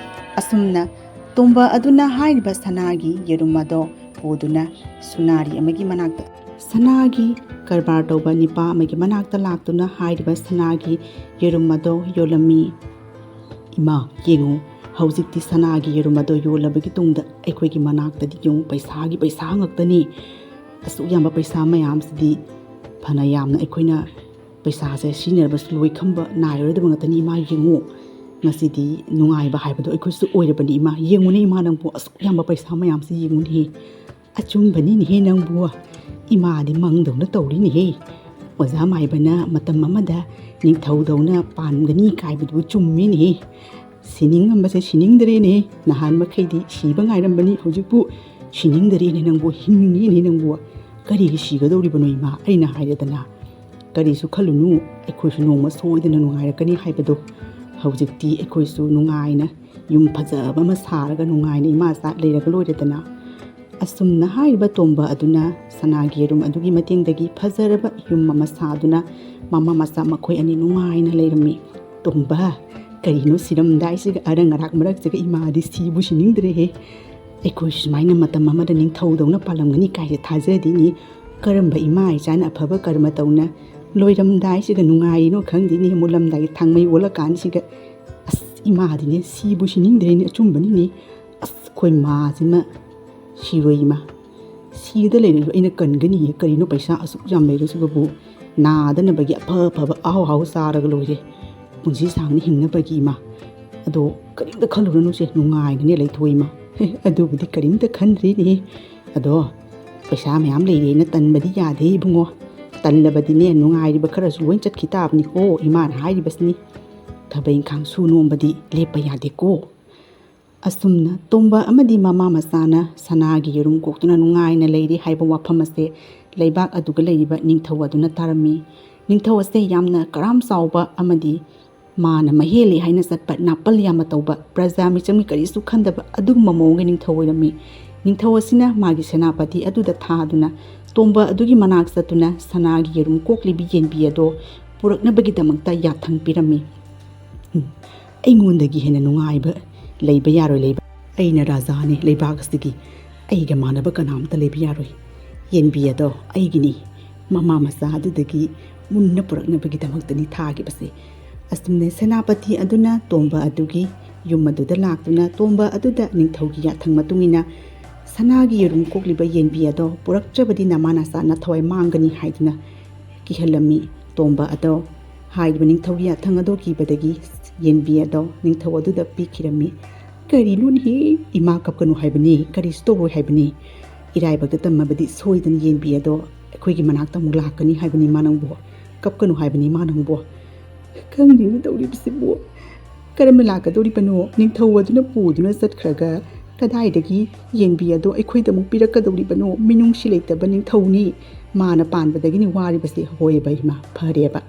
ꯑꯁꯨꯝꯅ ꯇꯣꯝꯕ ꯑꯗꯨꯅ ꯍꯥꯏꯔꯤꯕ ꯁꯅꯥꯒꯤ ꯌꯦꯔꯨꯝ ꯑꯗꯣ ꯄꯨꯗꯨꯅ ꯁꯨꯅꯥꯔꯤ ꯑꯃꯒꯤ ꯃꯅꯥꯛꯇ, ꯁꯅꯥꯒꯤ ꯀꯔꯕꯥꯔ ꯇꯧꯕ ꯅꯤꯄꯥ ꯑꯃꯒꯤ ꯃꯅꯥꯛꯇ ꯂꯥꯛꯇꯨꯅ ꯍꯥꯏꯔꯤꯕ ꯁꯅꯥꯒꯤ ꯌꯦꯔꯨꯝ ꯑꯗꯣ ꯌꯣꯜꯂꯝꯃꯤ꯫ ꯏꯃꯥ, ꯌꯦꯡꯉꯨ, ꯍꯧꯖꯤꯛꯇꯤ ꯁꯅꯥꯒꯤ ꯌꯦꯔꯨꯝ ꯑꯗꯣ ꯌꯣꯜꯂꯕꯒꯤ ꯇꯨꯡꯗ ꯑꯩꯈꯣꯏꯒꯤ ꯃꯅꯥꯛꯇꯗꯤ ꯌꯦꯡꯉꯨ, ꯄꯩꯁꯥꯒꯤ ꯄꯩꯁꯥ ꯉꯥꯛꯇꯅꯤ꯫ ꯑꯁꯨꯛ ꯌꯥꯝꯕ ꯄꯩꯁꯥ ꯃꯌꯥꯝꯁꯤꯗꯤ ꯐꯅ ꯌꯥꯝꯅ ꯑꯩꯈꯣꯏꯅ ꯄꯩꯁꯥꯁꯦ ꯁꯤꯖꯤꯟꯅꯔꯕꯁꯨ ꯂꯣꯏꯈꯝꯕ ꯅꯥꯏꯔꯔꯣꯏꯗꯕ ꯉꯥꯛꯇꯅꯤ꯫ ꯏꯃꯥ, ꯌꯦꯡꯉꯨ, ꯃꯁꯤꯗꯤ ꯅꯨꯡꯉꯥꯏꯕ ꯍꯥꯏꯕꯗꯣ ꯑꯩꯈꯣꯏꯁꯨ ꯑꯣꯏꯔꯕꯅꯤ ꯏꯃꯥ꯫ ꯌꯦꯡꯉꯨꯅꯦ ꯏꯃꯥ, ꯅꯪꯕꯨ ꯑꯁꯨꯛ ꯌꯥꯝꯕ ꯄꯩꯁꯥ ꯃꯌꯥꯝꯁꯤ ꯌꯦꯡꯉꯨꯅꯦꯍꯦ꯫ ꯑꯆꯨꯝꯕꯅꯤꯅꯦꯍꯦ ꯅꯪꯕꯨ꯫ ꯏꯃꯥꯗꯤ ꯃꯪꯗꯧꯅ ꯇꯧꯔꯤꯅꯦꯍꯦ꯫ ꯑꯣꯖꯥ ꯃꯥꯏꯕꯅ ꯃꯇꯝ ꯑꯃꯗ ꯅꯤꯡꯊꯧꯗꯧꯅ ꯄꯥꯟꯒꯅꯤ ꯀꯥꯏꯕꯗꯨꯕꯨ ꯆꯨꯝꯃꯤꯅꯦꯍꯦ꯫ ꯁꯤꯅꯤꯡꯉꯝꯕꯁꯦ ꯁꯤꯅꯤꯡꯗ꯭ꯔꯦꯅꯦꯍꯦ꯫ ꯅꯍꯥꯟ ꯃꯈꯩꯗꯤ ꯁꯤꯕ ꯉꯥꯏꯔꯝꯕꯅꯤ, ꯍꯧꯖꯤꯛꯄꯨ ꯁꯤꯅꯤꯡꯗꯔꯦꯅꯦ ꯅꯪꯕꯨ, ꯍꯤꯡꯅꯤꯡꯉꯤꯅꯦ ꯅꯪꯕꯨ꯫ ꯀꯔꯤꯒꯤ ꯁꯤꯒꯗꯧꯔꯤꯕꯅꯣ ꯏꯃꯥ? ꯑꯩꯅ ꯍꯥꯏꯔꯦꯗꯅ꯫ ꯀꯔꯤꯁꯨ ꯈꯜꯂꯨꯅꯨ, ꯑꯩꯈꯣꯏꯁꯨ ꯅꯣꯡꯃ ꯁꯣꯏꯗꯅ ꯅꯨꯡꯉꯥꯏꯔꯛꯀꯅꯤ ꯍꯥꯏꯕꯗꯣ꯫ ꯍꯧꯖꯤꯛꯇꯤ ꯑꯩꯈꯣꯏꯁꯨ ꯅꯨꯡꯉꯥꯏꯅ ꯌꯨꯝ ꯐꯖꯕ ꯑꯃ ꯁꯥꯔꯒ ꯅꯨꯡꯉꯥꯏꯅ ꯏꯃꯥ ꯏꯆꯥ ꯂꯩꯔꯒ ꯂꯣꯏꯔꯦꯗꯅ꯫ ꯑꯁꯨꯝꯅ ꯍꯥꯏꯔꯤꯕ ꯇꯣꯝꯕ ꯑꯗꯨꯅ ꯁꯅꯥꯒꯤ ꯌꯦꯔꯨꯝ ꯑꯗꯨꯒꯤ ꯃꯇꯦꯡꯗꯒꯤ ꯐꯖꯔꯕ ꯌꯨꯝ ꯑꯃ ꯁꯥꯗꯨꯅ ꯃꯃꯥ ꯃꯆꯥ ꯃꯈꯣꯏ ꯑꯅꯤ ꯅꯨꯡꯉꯥꯏꯅ ꯂꯩꯔꯝꯃꯤ꯫ ꯇꯣꯝꯕ, ꯀꯔꯤꯅꯣ ꯁꯤꯔꯝꯗꯥꯏꯁꯤꯒ ꯑꯔꯪ ꯑꯔꯥꯛ ꯃꯔꯛꯁꯤꯒ? ꯏꯃꯥꯗꯤ ꯁꯤꯕꯨ ꯁꯤꯅꯤꯡꯗ꯭ꯔꯦꯍꯦ꯫ ꯑꯩꯈꯣꯏ ꯁꯨꯃꯥꯏꯅ ꯃꯇꯝ ꯑꯃꯗ ꯅꯤꯡꯊꯧꯗꯧꯅ ꯄꯥꯜꯂꯝꯒꯅꯤ ꯀꯥꯏꯁꯦ ꯊꯥꯖꯗꯦꯅꯦ꯫ ꯀꯔꯝꯕ ꯏꯃꯥ ꯏꯆꯥꯅ ꯑꯐꯕ ꯀꯔꯃ ꯇꯧꯅ ꯂꯣꯏꯔꯝꯗꯥꯏꯁꯤꯒ ꯅꯨꯡꯉꯥꯏꯔꯤꯅꯣ ꯈꯪꯗꯦꯅꯦ, ꯃꯨꯜꯂꯝꯗꯥꯏꯒꯤ ꯊꯥꯡꯃꯩ ꯑꯣꯜꯂꯀꯥꯟꯁꯤꯒ꯫ ꯑꯁ, ꯏꯃꯥꯗꯤꯅꯦ ꯁꯤꯕꯨ ꯁꯤꯅꯤꯡꯗ꯭ꯔꯦꯅꯦ, ꯑꯆꯨꯝꯕꯅꯤꯅꯦ꯫ ꯑꯁ, ꯑꯩꯈꯣꯏ ꯃꯥꯁꯤꯃ ꯁꯤꯔꯣꯏ ꯏꯃꯥ꯫ ꯁꯤꯗ ꯂꯩꯔꯁꯨ ꯑꯩꯅ ꯀꯟꯒꯅꯤꯌꯦ꯫ ꯀꯔꯤꯅꯣ ꯄꯩꯁꯥ ꯑꯁꯨꯛ ꯌꯥꯝ ꯂꯩꯔꯁꯤꯕꯨ? ꯅꯥꯗꯅꯕꯒꯤ ꯑꯐ ꯑꯐꯕ ꯑꯍꯥꯎ ꯑꯍꯥꯎ ꯆꯥꯔꯒ ꯂꯣꯏꯔꯦ꯫ ꯄꯨꯟꯁꯤ ꯁꯥꯡꯅ ꯍꯤꯡꯅꯕꯒꯤ ꯏꯃꯥ꯫ ꯑꯗꯣ ꯀꯔꯤꯝꯇ ꯈꯜꯂꯨꯔꯅꯨꯁꯦ, ꯅꯨꯡꯉꯥꯏꯅꯅꯦ ꯂꯩꯊꯣꯛ ꯏꯃꯥ꯫ ꯍꯦ, ꯑꯗꯨꯕꯨꯗꯤ ꯀꯔꯤꯝꯇ ꯈꯟꯗ꯭ꯔꯤꯅꯦꯍꯦ꯫ ꯑꯗꯣ ꯄꯩꯁꯥ ꯃꯌꯥꯝ ꯂꯩꯔꯦꯅ ꯇꯟꯕꯗꯤ ꯌꯥꯗꯦ ꯏꯕꯨꯡꯉꯣ꯫ ꯇꯜꯂꯕꯗꯤꯅꯦ ꯅꯨꯡꯉꯥꯏꯔꯤꯕ ꯈꯔꯁꯨ ꯂꯣꯏ ꯆꯠꯈꯤ ꯇꯥꯕꯅꯤꯀꯣ, ꯏꯃꯥꯅ ꯍꯥꯏꯔꯤꯕꯁꯤꯅꯤ꯫ ꯊꯕꯛ ꯏꯪꯈꯥꯡ ꯁꯨ ꯅꯣꯝꯕꯗꯤ ꯂꯦꯞꯄ ꯌꯥꯗꯦꯀꯣ꯫ ꯑꯁꯨꯝꯅ ꯇꯣꯝꯕ ꯑꯃꯗꯤ ꯃꯃꯥ ꯃꯆꯥꯅ ꯁꯅꯥꯒꯤ ꯌꯦꯔꯨꯝ ꯀꯣꯛꯇꯨꯅ ꯅꯨꯡꯉꯥꯏꯅ ꯂꯩꯔꯤ ꯍꯥꯏꯕ ꯋꯥꯐꯝ ꯑꯁꯦ ꯂꯩꯕꯥꯛ ꯑꯗꯨꯒ ꯂꯩꯔꯤꯕ ꯅꯤꯡꯊꯧ ꯑꯗꯨꯅ ꯇꯥꯔꯝꯃꯤ꯫ ꯅꯤꯡꯊꯧ ꯑꯁꯦ ꯌꯥꯝꯅ ꯀꯔꯥꯝ ꯆꯥꯎꯕ ꯑꯃꯗꯤ ꯃꯥꯅ ꯃꯍꯦꯜꯂꯤ ꯍꯥꯏꯅ ꯆꯠꯄ, ꯅꯥꯄꯜ ꯌꯥꯝꯅ ꯇꯧꯕ, ꯄ꯭ꯔꯖꯥ ꯃꯤꯆꯝꯒꯤ ꯀꯔꯤꯁꯨ ꯈꯟꯗꯕ ꯑꯗꯨꯒꯨꯝꯕ ꯃꯑꯣꯡꯒꯤ ꯅꯤꯡꯊꯧ ꯑꯣꯏꯔꯝꯃꯤ꯫ ꯅꯤꯡꯊꯧ ꯑꯁꯤꯅ ꯃꯥꯒꯤ ꯁꯦꯅꯥꯄꯇꯤ ꯑꯗꯨꯗ ꯊꯥꯗꯨꯅ ꯇꯣꯝꯕ ꯑꯗꯨꯒꯤ ꯃꯅꯥꯛ ꯆꯠꯇꯨꯅ ꯁꯅꯥꯒꯤ ꯌꯦꯔꯨꯝ ꯀꯣꯛꯂꯤꯕꯤ ꯌꯦꯟꯕꯤ ꯑꯗꯣ ꯄꯨꯔꯛꯅꯕꯒꯤꯗꯃꯛꯇ ꯌꯥꯊꯪ ꯄꯤꯔꯝꯃꯤ꯫ "ꯎꯝ, ꯑꯩꯉꯣꯟꯗꯒꯤ ꯍꯦꯟꯅ ꯅꯨꯡꯉꯥꯏꯕ ꯂꯩꯕ ꯌꯥꯔꯣꯏ ꯂꯩꯕ꯫ ꯑꯩꯅ ꯔꯥꯖꯥꯅꯤ ꯂꯩꯕꯥꯛ ꯑꯁꯤꯒꯤ꯫ ꯑꯩꯒ ꯃꯥꯟꯅꯕ ꯀꯅꯥꯝꯇ ꯂꯩꯕ ꯌꯥꯔꯣꯏ꯫ ꯌꯦꯟꯕꯤ ꯑꯗꯣ ꯑꯩꯒꯤꯅꯤ꯫" ꯃꯃꯥ ꯃꯆꯥ ꯑꯗꯨꯗꯒꯤ ꯃꯨꯟꯅ ꯄꯨꯔꯛꯅꯕꯒꯤꯗꯃꯛꯇꯅꯤ ꯊꯥꯈꯤꯕꯁꯦ꯫ ꯑꯁꯨꯝꯅ ꯁꯦꯅꯥꯄꯇꯤ ꯑꯗꯨꯅ ꯇꯣꯝꯕ ꯑꯗꯨꯒꯤ ꯌꯨꯝ ꯑꯗꯨꯗ ꯂꯥꯛꯇꯨꯅ ꯇꯣꯝꯕ ꯑꯗꯨꯗ ꯅꯤꯡꯊꯧꯒꯤ ꯌꯥꯊꯪ ꯃꯇꯨꯡ ꯏꯟꯅ ꯁꯅꯥꯒꯤ ꯌꯦꯔꯨꯝ ꯀꯣꯛꯂꯤꯕ ꯌꯦꯟꯕꯤ ꯑꯗꯣ ꯄꯨꯔꯛꯇ꯭ꯔꯕꯗꯤ ꯅꯃꯥ ꯅꯆꯥ ꯅꯊꯋꯥꯏ ꯃꯥꯡꯒꯅꯤ ꯍꯥꯏꯗꯨꯅ ꯀꯤꯍꯜꯂꯝꯃꯤ꯫ ꯇꯣꯝꯕ ꯑꯗꯣ ꯍꯥꯏꯔꯤꯕ ꯅꯤꯡꯊꯧꯒꯤ ꯌꯥꯊꯪ ꯑꯗꯣ ꯀꯤꯕꯗꯒꯤ ꯌꯦꯟꯕꯤ ꯑꯗꯣ ꯅꯤꯡꯊꯧ ꯑꯗꯨꯗ ꯄꯤꯈꯤꯔꯝꯃꯤ꯫ "ꯀꯔꯤꯅꯣꯅꯦꯍꯦ? ꯏꯃꯥ ꯀꯞꯀꯅꯨ ꯍꯥꯏꯕꯅꯤ, ꯀꯔꯤꯁꯨ ꯇꯧꯔꯣꯏ ꯍꯥꯏꯕꯅꯤ꯫ ꯏꯔꯥꯏꯕꯛꯇ ꯇꯝꯃꯕꯗꯤ ꯁꯣꯏꯗꯅ ꯌꯦꯟꯕꯤ ꯑꯗꯣ ꯑꯩꯈꯣꯏꯒꯤ ꯃꯅꯥꯛꯇ ꯑꯃꯨꯛ ꯂꯥꯛꯀꯅꯤ ꯍꯥꯏꯕꯅꯤ ꯃꯥ ꯅꯪꯕꯨ꯫ ꯀꯞꯀꯅꯨ ꯍꯥꯏꯕꯅꯤ ꯃꯥ ꯅꯪꯕꯨ꯫ ꯈꯪꯗꯦꯅꯦ ꯇꯧꯔꯤꯕꯁꯤꯕꯨ꯫ ꯀꯔꯝꯅ ꯂꯥꯛꯀꯗꯧꯔꯤꯕꯅꯣ? ꯅꯤꯡꯊꯧ ꯑꯗꯨꯅ ꯄꯨꯗꯨꯅ ꯆꯠꯈ꯭ꯔꯒ ꯀꯗꯥꯏꯗꯒꯤ ꯌꯦꯟꯕꯤ ꯑꯗꯣ ꯑꯩꯈꯣꯏꯗ ꯑꯃꯨꯛ ꯄꯤꯔꯛꯀꯗꯧꯔꯤꯕꯅꯣ? ꯃꯤꯅꯨꯡꯁꯤ ꯂꯩꯇꯕ ꯅꯤꯡꯊꯧꯅꯤ꯫ ꯃꯥꯅ ꯄꯥꯟꯕꯗꯒꯤꯅꯤ ꯋꯥꯔꯤꯕꯁꯦ꯫ ꯍꯣꯏꯑꯕ ꯏꯃꯥ, ꯐꯔꯦꯕ꯫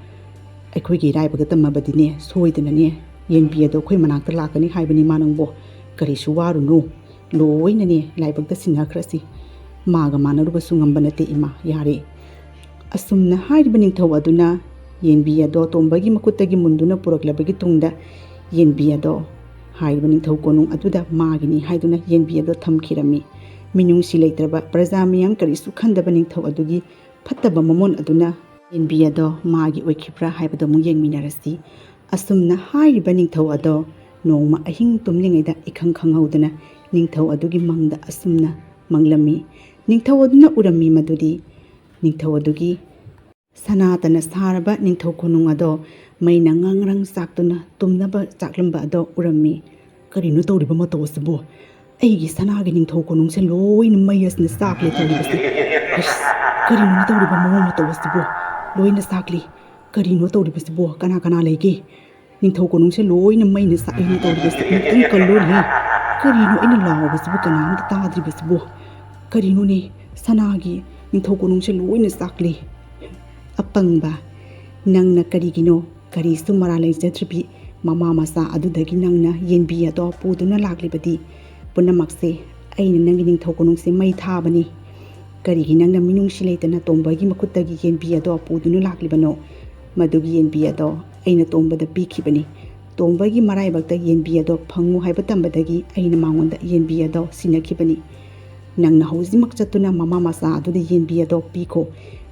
ꯑꯩꯈꯣꯏꯒꯤ ꯏꯔꯥꯏꯕꯛꯇ ꯇꯝꯃꯕꯗꯤꯅꯦ, ꯁꯣꯏꯗꯅꯅꯦ ꯌꯦꯟꯕꯤ ꯑꯗꯣ ꯑꯩꯈꯣꯏ ꯃꯅꯥꯛꯇ ꯂꯥꯛꯀꯅꯤ ꯍꯥꯏꯕꯅꯤ ꯃꯥ ꯅꯪꯕꯨ꯫ ꯀꯔꯤꯁꯨ ꯋꯥꯔꯨꯅꯨ, ꯂꯣꯏꯅꯅꯦ ꯂꯥꯏꯕꯛꯇ ꯁꯤꯟꯅꯈ꯭ꯔꯁꯤ꯫ ꯃꯥꯒ ꯃꯥꯟꯅꯔꯨꯕꯁꯨ ꯉꯝꯕ ꯅꯠꯇꯦ ꯏꯃꯥ, ꯌꯥꯔꯦ꯫ ꯑꯁꯨꯝꯅ ꯍꯥꯏꯔꯤꯕ ꯅꯤꯡꯊꯧ ꯑꯗꯨꯅ ꯌꯦꯟꯕꯤ ꯑꯗꯣ ꯇꯣꯝꯕꯒꯤ ꯃꯈꯨꯠꯇꯒꯤ ꯃꯨꯟꯗꯨꯅ ꯄꯨꯔꯛꯂꯕꯒꯤ ꯇꯨꯡꯗ ꯌꯦꯟꯕꯤ ꯑꯗꯣ ꯍꯥꯏꯔꯤꯕ ꯅꯤꯡꯊꯧ ꯀꯣꯅꯨꯡ ꯑꯗꯨꯗ ꯃꯥꯒꯤꯅꯤ ꯍꯥꯏꯗꯨꯅ ꯌꯦꯟꯕꯤ ꯑꯗꯣ ꯊꯝꯈꯤꯔꯝꯃꯤ꯫ ꯃꯤꯅꯨꯡꯁꯤ ꯂꯩꯇ꯭ꯔꯕ ꯄ꯭ꯔꯖꯥ ꯃꯤꯌꯥꯝ ꯀꯔꯤꯁꯨ ꯈꯟꯗꯕ ꯅꯤꯡꯊꯧ ꯑꯗꯨꯒꯤ ꯐꯠꯇꯕ ꯃꯃꯣꯟ ꯑꯗꯨꯅ ꯌꯦꯟꯕꯤ ꯑꯗꯣ ꯃꯥꯒꯤ ꯑꯣꯏꯈꯤꯕ꯭ꯔꯥ ꯍꯥꯏꯕꯗꯨ ꯑꯃꯨꯛ ꯌꯦꯡꯃꯤꯟꯅꯔꯁꯤ꯫ ꯑꯁꯨꯝꯅ ꯍꯥꯏꯔꯤꯕ ꯅꯤꯡꯊꯧ ꯑꯗꯣ ꯅꯣꯡꯃ ꯑꯍꯤꯡ ꯇꯨꯝꯂꯤꯉꯩꯗ ꯏꯈꯪ ꯈꯪꯍꯧꯗꯅ ꯅꯤꯡꯊꯧ ꯑꯗꯨꯒꯤ ꯃꯪꯗ ꯑꯁꯨꯝꯅ ꯃꯪꯂꯝꯃꯤ꯫ ꯅꯤꯡꯊꯧ ꯑꯗꯨꯅ ꯎꯔꯝꯃꯤ ꯃꯗꯨꯗꯤ ꯅꯤꯡꯊꯧ ꯑꯗꯨꯒꯤ ꯁꯅꯥꯇꯅ ꯁꯥꯔꯕ ꯅꯤꯡꯊꯧ ꯀꯣꯅꯨꯡ ꯑꯗꯣ ꯃꯩꯅ ꯉꯥꯡ ꯉꯔꯪ ꯆꯥꯛꯇꯨꯅ ꯇꯨꯝꯅꯕ ꯆꯥꯛꯂꯝꯕ ꯑꯗꯣ ꯎꯔꯝꯃꯤ꯫ "ꯀꯔꯤꯅꯣ ꯇꯧꯔꯤꯕ ꯃꯇꯧ ꯑꯁꯤꯕꯨ? ꯑꯩꯒꯤ ꯁꯅꯥꯒꯤ ꯅꯤꯡꯊꯧ ꯀꯣꯅꯨꯡꯁꯦ ꯂꯣꯏꯅ ꯃꯩ ꯑꯁꯤꯅ ꯆꯥꯛꯂꯦ ꯇꯧꯔꯤꯕꯁꯦ꯫ ꯑꯁ, ꯀꯔꯤꯅꯣ ꯇꯧꯔꯤꯕ ꯃꯑꯣꯡ ꯃꯇꯧ ꯑꯁꯤꯕꯨ? ꯂꯣꯏꯅ ꯆꯥꯛꯂꯤ꯫ ꯀꯔꯤꯅꯣ ꯇꯧꯔꯤꯕꯁꯤꯕꯨ? ꯀꯅꯥ ꯀꯅꯥ ꯂꯩꯒꯦ? ꯅꯤꯡꯊꯧ ꯀꯣꯅꯨꯡꯁꯦ ꯂꯣꯏꯅ ꯃꯩꯅ ꯆꯥꯛꯏꯅꯦ ꯇꯧꯔꯤꯕꯁꯦ꯫ ꯑꯃꯨꯛꯇꯪ ꯀꯜꯂꯨꯅꯦ꯫ ꯀꯔꯤꯅꯣ ꯑꯩꯅ ꯂꯥꯎꯕꯁꯤꯕꯨ ꯀꯅꯥꯝꯇ ꯇꯥꯗ꯭ꯔꯤꯕꯁꯤꯕꯨ? ꯀꯔꯤꯅꯣꯅꯦ? ꯁꯅꯥꯒꯤ ꯅꯤꯡꯊꯧ ꯀꯣꯅꯨꯡꯁꯦ ꯂꯣꯏꯅ ꯆꯥꯛꯂꯤ꯫ ꯑꯄꯪꯕ, ꯅꯪꯅ ꯀꯔꯤꯒꯤꯅꯣ ꯀꯔꯤꯁꯨ ꯃꯔꯥꯜ ꯂꯩꯖꯗ꯭ꯔꯤꯕꯤ ꯃꯃꯥ ꯃꯆꯥ ꯑꯗꯨꯗꯒꯤ ꯅꯪꯅ ꯌꯦꯟꯕꯤ ꯑꯗꯣ ꯄꯨꯗꯨꯅ ꯂꯥꯛꯂꯤꯕꯗꯤ? ꯄꯨꯝꯅꯃꯛꯁꯦ ꯑꯩꯅ ꯅꯪꯒꯤ ꯅꯤꯡꯊꯧ ꯀꯣꯅꯨꯡꯁꯦ ꯃꯩ ꯊꯥꯕꯅꯤ꯫ ꯀꯔꯤꯒꯤ ꯅꯪꯅ ꯃꯤꯅꯨꯡꯁꯤ ꯂꯩꯇꯅ ꯇꯣꯝꯕꯒꯤ ꯃꯈꯨꯠꯇꯒꯤ ꯌꯦꯟꯕꯤ ꯑꯗꯣ ꯄꯨꯗꯨꯅ ꯂꯥꯛꯂꯤꯕꯅꯣ? ꯃꯗꯨꯒꯤ ꯌꯦꯟꯕꯤ ꯑꯗꯣ ꯑꯩꯅ ꯇꯣꯝꯕꯗ ꯄꯤꯈꯤꯕꯅꯤ꯫ ꯇꯣꯝꯕꯒꯤ ꯃꯔꯥꯏꯕꯛꯇ ꯌꯦꯟꯕꯤ ꯑꯗꯣ ꯐꯪꯉꯨ ꯍꯥꯏꯕ ꯇꯝꯕꯗꯒꯤ ꯑꯩꯅ ꯃꯉꯣꯟꯗ ꯌꯦꯟꯕꯤ ꯑꯗꯣ ꯁꯤꯟꯅꯈꯤꯕꯅꯤ꯫ ꯅꯪꯅ ꯍꯧꯖꯤꯛꯃꯛ ꯆꯠꯇꯨꯅ ꯃꯃꯥ ꯃꯆꯥ ꯑꯗꯨꯗ ꯌꯦꯟꯕꯤ ꯑꯗꯣ ꯄꯤꯈꯣ꯫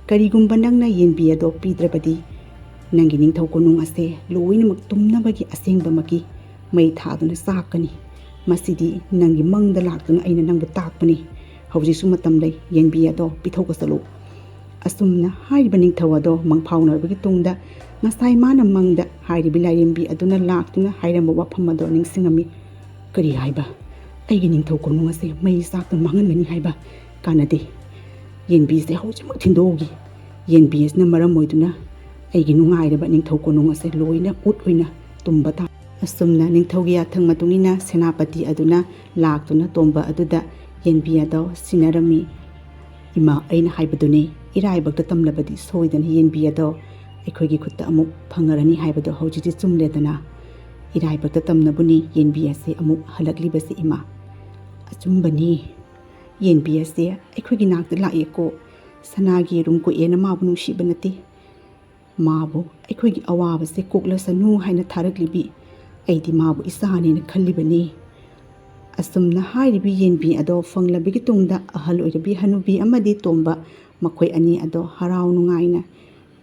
ꯀꯔꯤꯒꯨꯝꯕ ꯅꯪꯅ ꯌꯦꯟꯕꯤ ꯑꯗꯣ ꯄꯤꯗ꯭ꯔꯕꯗꯤ ꯅꯪꯒꯤ ꯅꯤꯡꯊꯧ ꯀꯣꯅꯨꯡ ꯑꯁꯦ ꯂꯣꯏꯅꯃꯛ ꯇꯨꯝꯅꯕꯒꯤ ꯑꯁꯦꯡꯕꯃꯛꯀꯤ ꯃꯩ ꯊꯥꯗꯨꯅ ꯆꯥꯛꯀꯅꯤ꯫ ꯃꯁꯤꯗꯤ ꯅꯪꯒꯤ ꯃꯪꯗ ꯂꯥꯛꯇꯨꯅ ꯑꯩꯅ ꯅꯪꯕꯨ ꯇꯥꯛꯄꯅꯤ꯫ ꯍꯧꯖꯤꯛꯁꯨ ꯃꯇꯝ ꯂꯩ, ꯌꯦꯟꯕꯤ ꯑꯗꯣ ꯄꯤꯊꯣꯛꯄ ꯆꯠꯂꯨ꯫" ꯑꯁꯨꯝꯅ ꯍꯥꯏꯔꯤꯕ ꯅꯤꯡꯊꯧ ꯑꯗꯣ ꯃꯪꯐꯥꯎꯅꯔꯕꯒꯤ ꯇꯨꯡꯗ ꯉꯁꯥꯏ ꯃꯥꯅ ꯃꯪꯗ ꯍꯥꯏꯔꯤꯕ ꯂꯥꯏꯔꯦꯝꯕꯤ ꯑꯗꯨꯅ ꯂꯥꯛꯇꯨꯅ ꯍꯥꯏꯔꯝꯕ ꯋꯥꯐꯝ ꯑꯗꯣ ꯅꯤꯡꯁꯤꯡꯉꯝꯃꯤ꯫ "ꯀꯔꯤ ꯍꯥꯏꯕ? ꯑꯩꯒꯤ ꯅꯤꯡꯊꯧ ꯀꯣꯅꯨꯡ ꯑꯁꯦ ꯃꯩ ꯆꯥꯛꯇ ꯃꯥꯡꯍꯟꯒꯅꯤ ꯍꯥꯏꯕ? ꯀꯥꯟꯅꯗꯦ꯫ ꯌꯦꯟꯕꯤꯁꯦ ꯍꯧꯖꯤꯛꯃꯛ ꯊꯤꯟꯗꯣꯛꯎꯒꯦ꯫ ꯌꯦꯟꯕꯤ ꯑꯁꯤꯅ ꯃꯔꯝ ꯑꯣꯏꯗꯨꯅ ꯑꯩꯒꯤ ꯅꯨꯡꯉꯥꯏꯔꯕ ꯅꯤꯡꯊꯧ ꯀꯣꯅꯨꯡ ꯑꯁꯦ ꯂꯣꯏꯅ ꯎꯠ ꯑꯣꯏꯅ ꯇꯨꯝꯕ ꯇꯥ"꯫ ꯑꯁꯨꯝꯅ ꯅꯤꯡꯊꯧꯒꯤ ꯌꯥꯊꯪ ꯃꯇꯨꯡ ꯏꯟꯅ ꯁꯦꯅꯥꯄꯇꯤ ꯑꯗꯨꯅ ꯂꯥꯛꯇꯨꯅ ꯇꯣꯝꯕ ꯑꯗꯨꯗ ꯌꯦꯟꯕꯤ ꯑꯗꯣ ꯁꯤꯟꯅꯔꯝꯃꯤ꯫ "ꯏꯃꯥ, ꯑꯩꯅ ꯍꯥꯏꯕꯗꯨꯅꯤ, ꯏꯔꯥꯏꯕꯛꯇ ꯇꯝꯂꯕꯗꯤ ꯁꯣꯏꯗꯅ ꯌꯦꯟꯕꯤ ꯑꯗꯣ ꯑꯩꯈꯣꯏꯒꯤ ꯈꯨꯠꯇ ꯑꯃꯨꯛ ꯐꯪꯉꯔꯅꯤ ꯍꯥꯏꯕꯗꯣ ꯍꯧꯖꯤꯛꯇꯤ ꯆꯨꯝꯂꯦꯗꯅ꯫ ꯏꯔꯥꯏꯕꯛꯇ ꯇꯝꯅꯕꯨꯅꯤ ꯌꯦꯟꯕꯤ ꯑꯁꯦ ꯑꯃꯨꯛ ꯍꯜꯂꯛꯂꯤꯕꯁꯦ, ꯏꯃꯥ꯫ ꯑꯆꯨꯝꯕꯅꯤ, ꯌꯦꯟꯕꯤ ꯑꯁꯦ ꯑꯩꯈꯣꯏꯒꯤ ꯅꯥꯛꯇ ꯂꯥꯛꯑꯦꯀꯣ꯫ ꯁꯅꯥꯒꯤ ꯌꯦꯔꯨꯝ ꯀꯣꯛꯑꯦꯅ ꯃꯥꯕꯨ ꯅꯨꯡꯁꯤꯕ ꯅꯠꯇꯦ꯫ ꯃꯥꯕꯨ ꯑꯩꯈꯣꯏꯒꯤ ꯑꯋꯥꯕꯁꯦ ꯀꯣꯛꯂꯁꯅꯨ ꯍꯥꯏꯅ ꯊꯥꯔꯛꯂꯤꯕꯤ꯫ ꯑꯩꯗꯤ ꯃꯥꯕꯨ ꯏꯆꯥꯅꯦꯅ ꯈꯜꯂꯤꯕꯅꯤ"꯫ ꯑꯁꯨꯝꯅ ꯍꯥꯏꯔꯤꯕ ꯌꯦꯟꯕꯤ ꯑꯗꯣ ꯐꯪꯂꯕꯒꯤ ꯇꯨꯡꯗ ꯑꯍꯜ ꯑꯣꯏꯔꯕꯤ ꯍꯅꯨꯕꯤ ꯑꯃꯗꯤ ꯇꯣꯝꯕ, ꯃꯈꯣꯏ ꯑꯅꯤ ꯑꯗꯣ ꯍꯔꯥꯎ ꯅꯨꯡꯉꯥꯏꯅ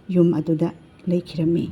ꯌꯨꯝ ꯑꯗꯨꯗ ꯂꯩꯈꯤꯔꯝꯃꯤ꯫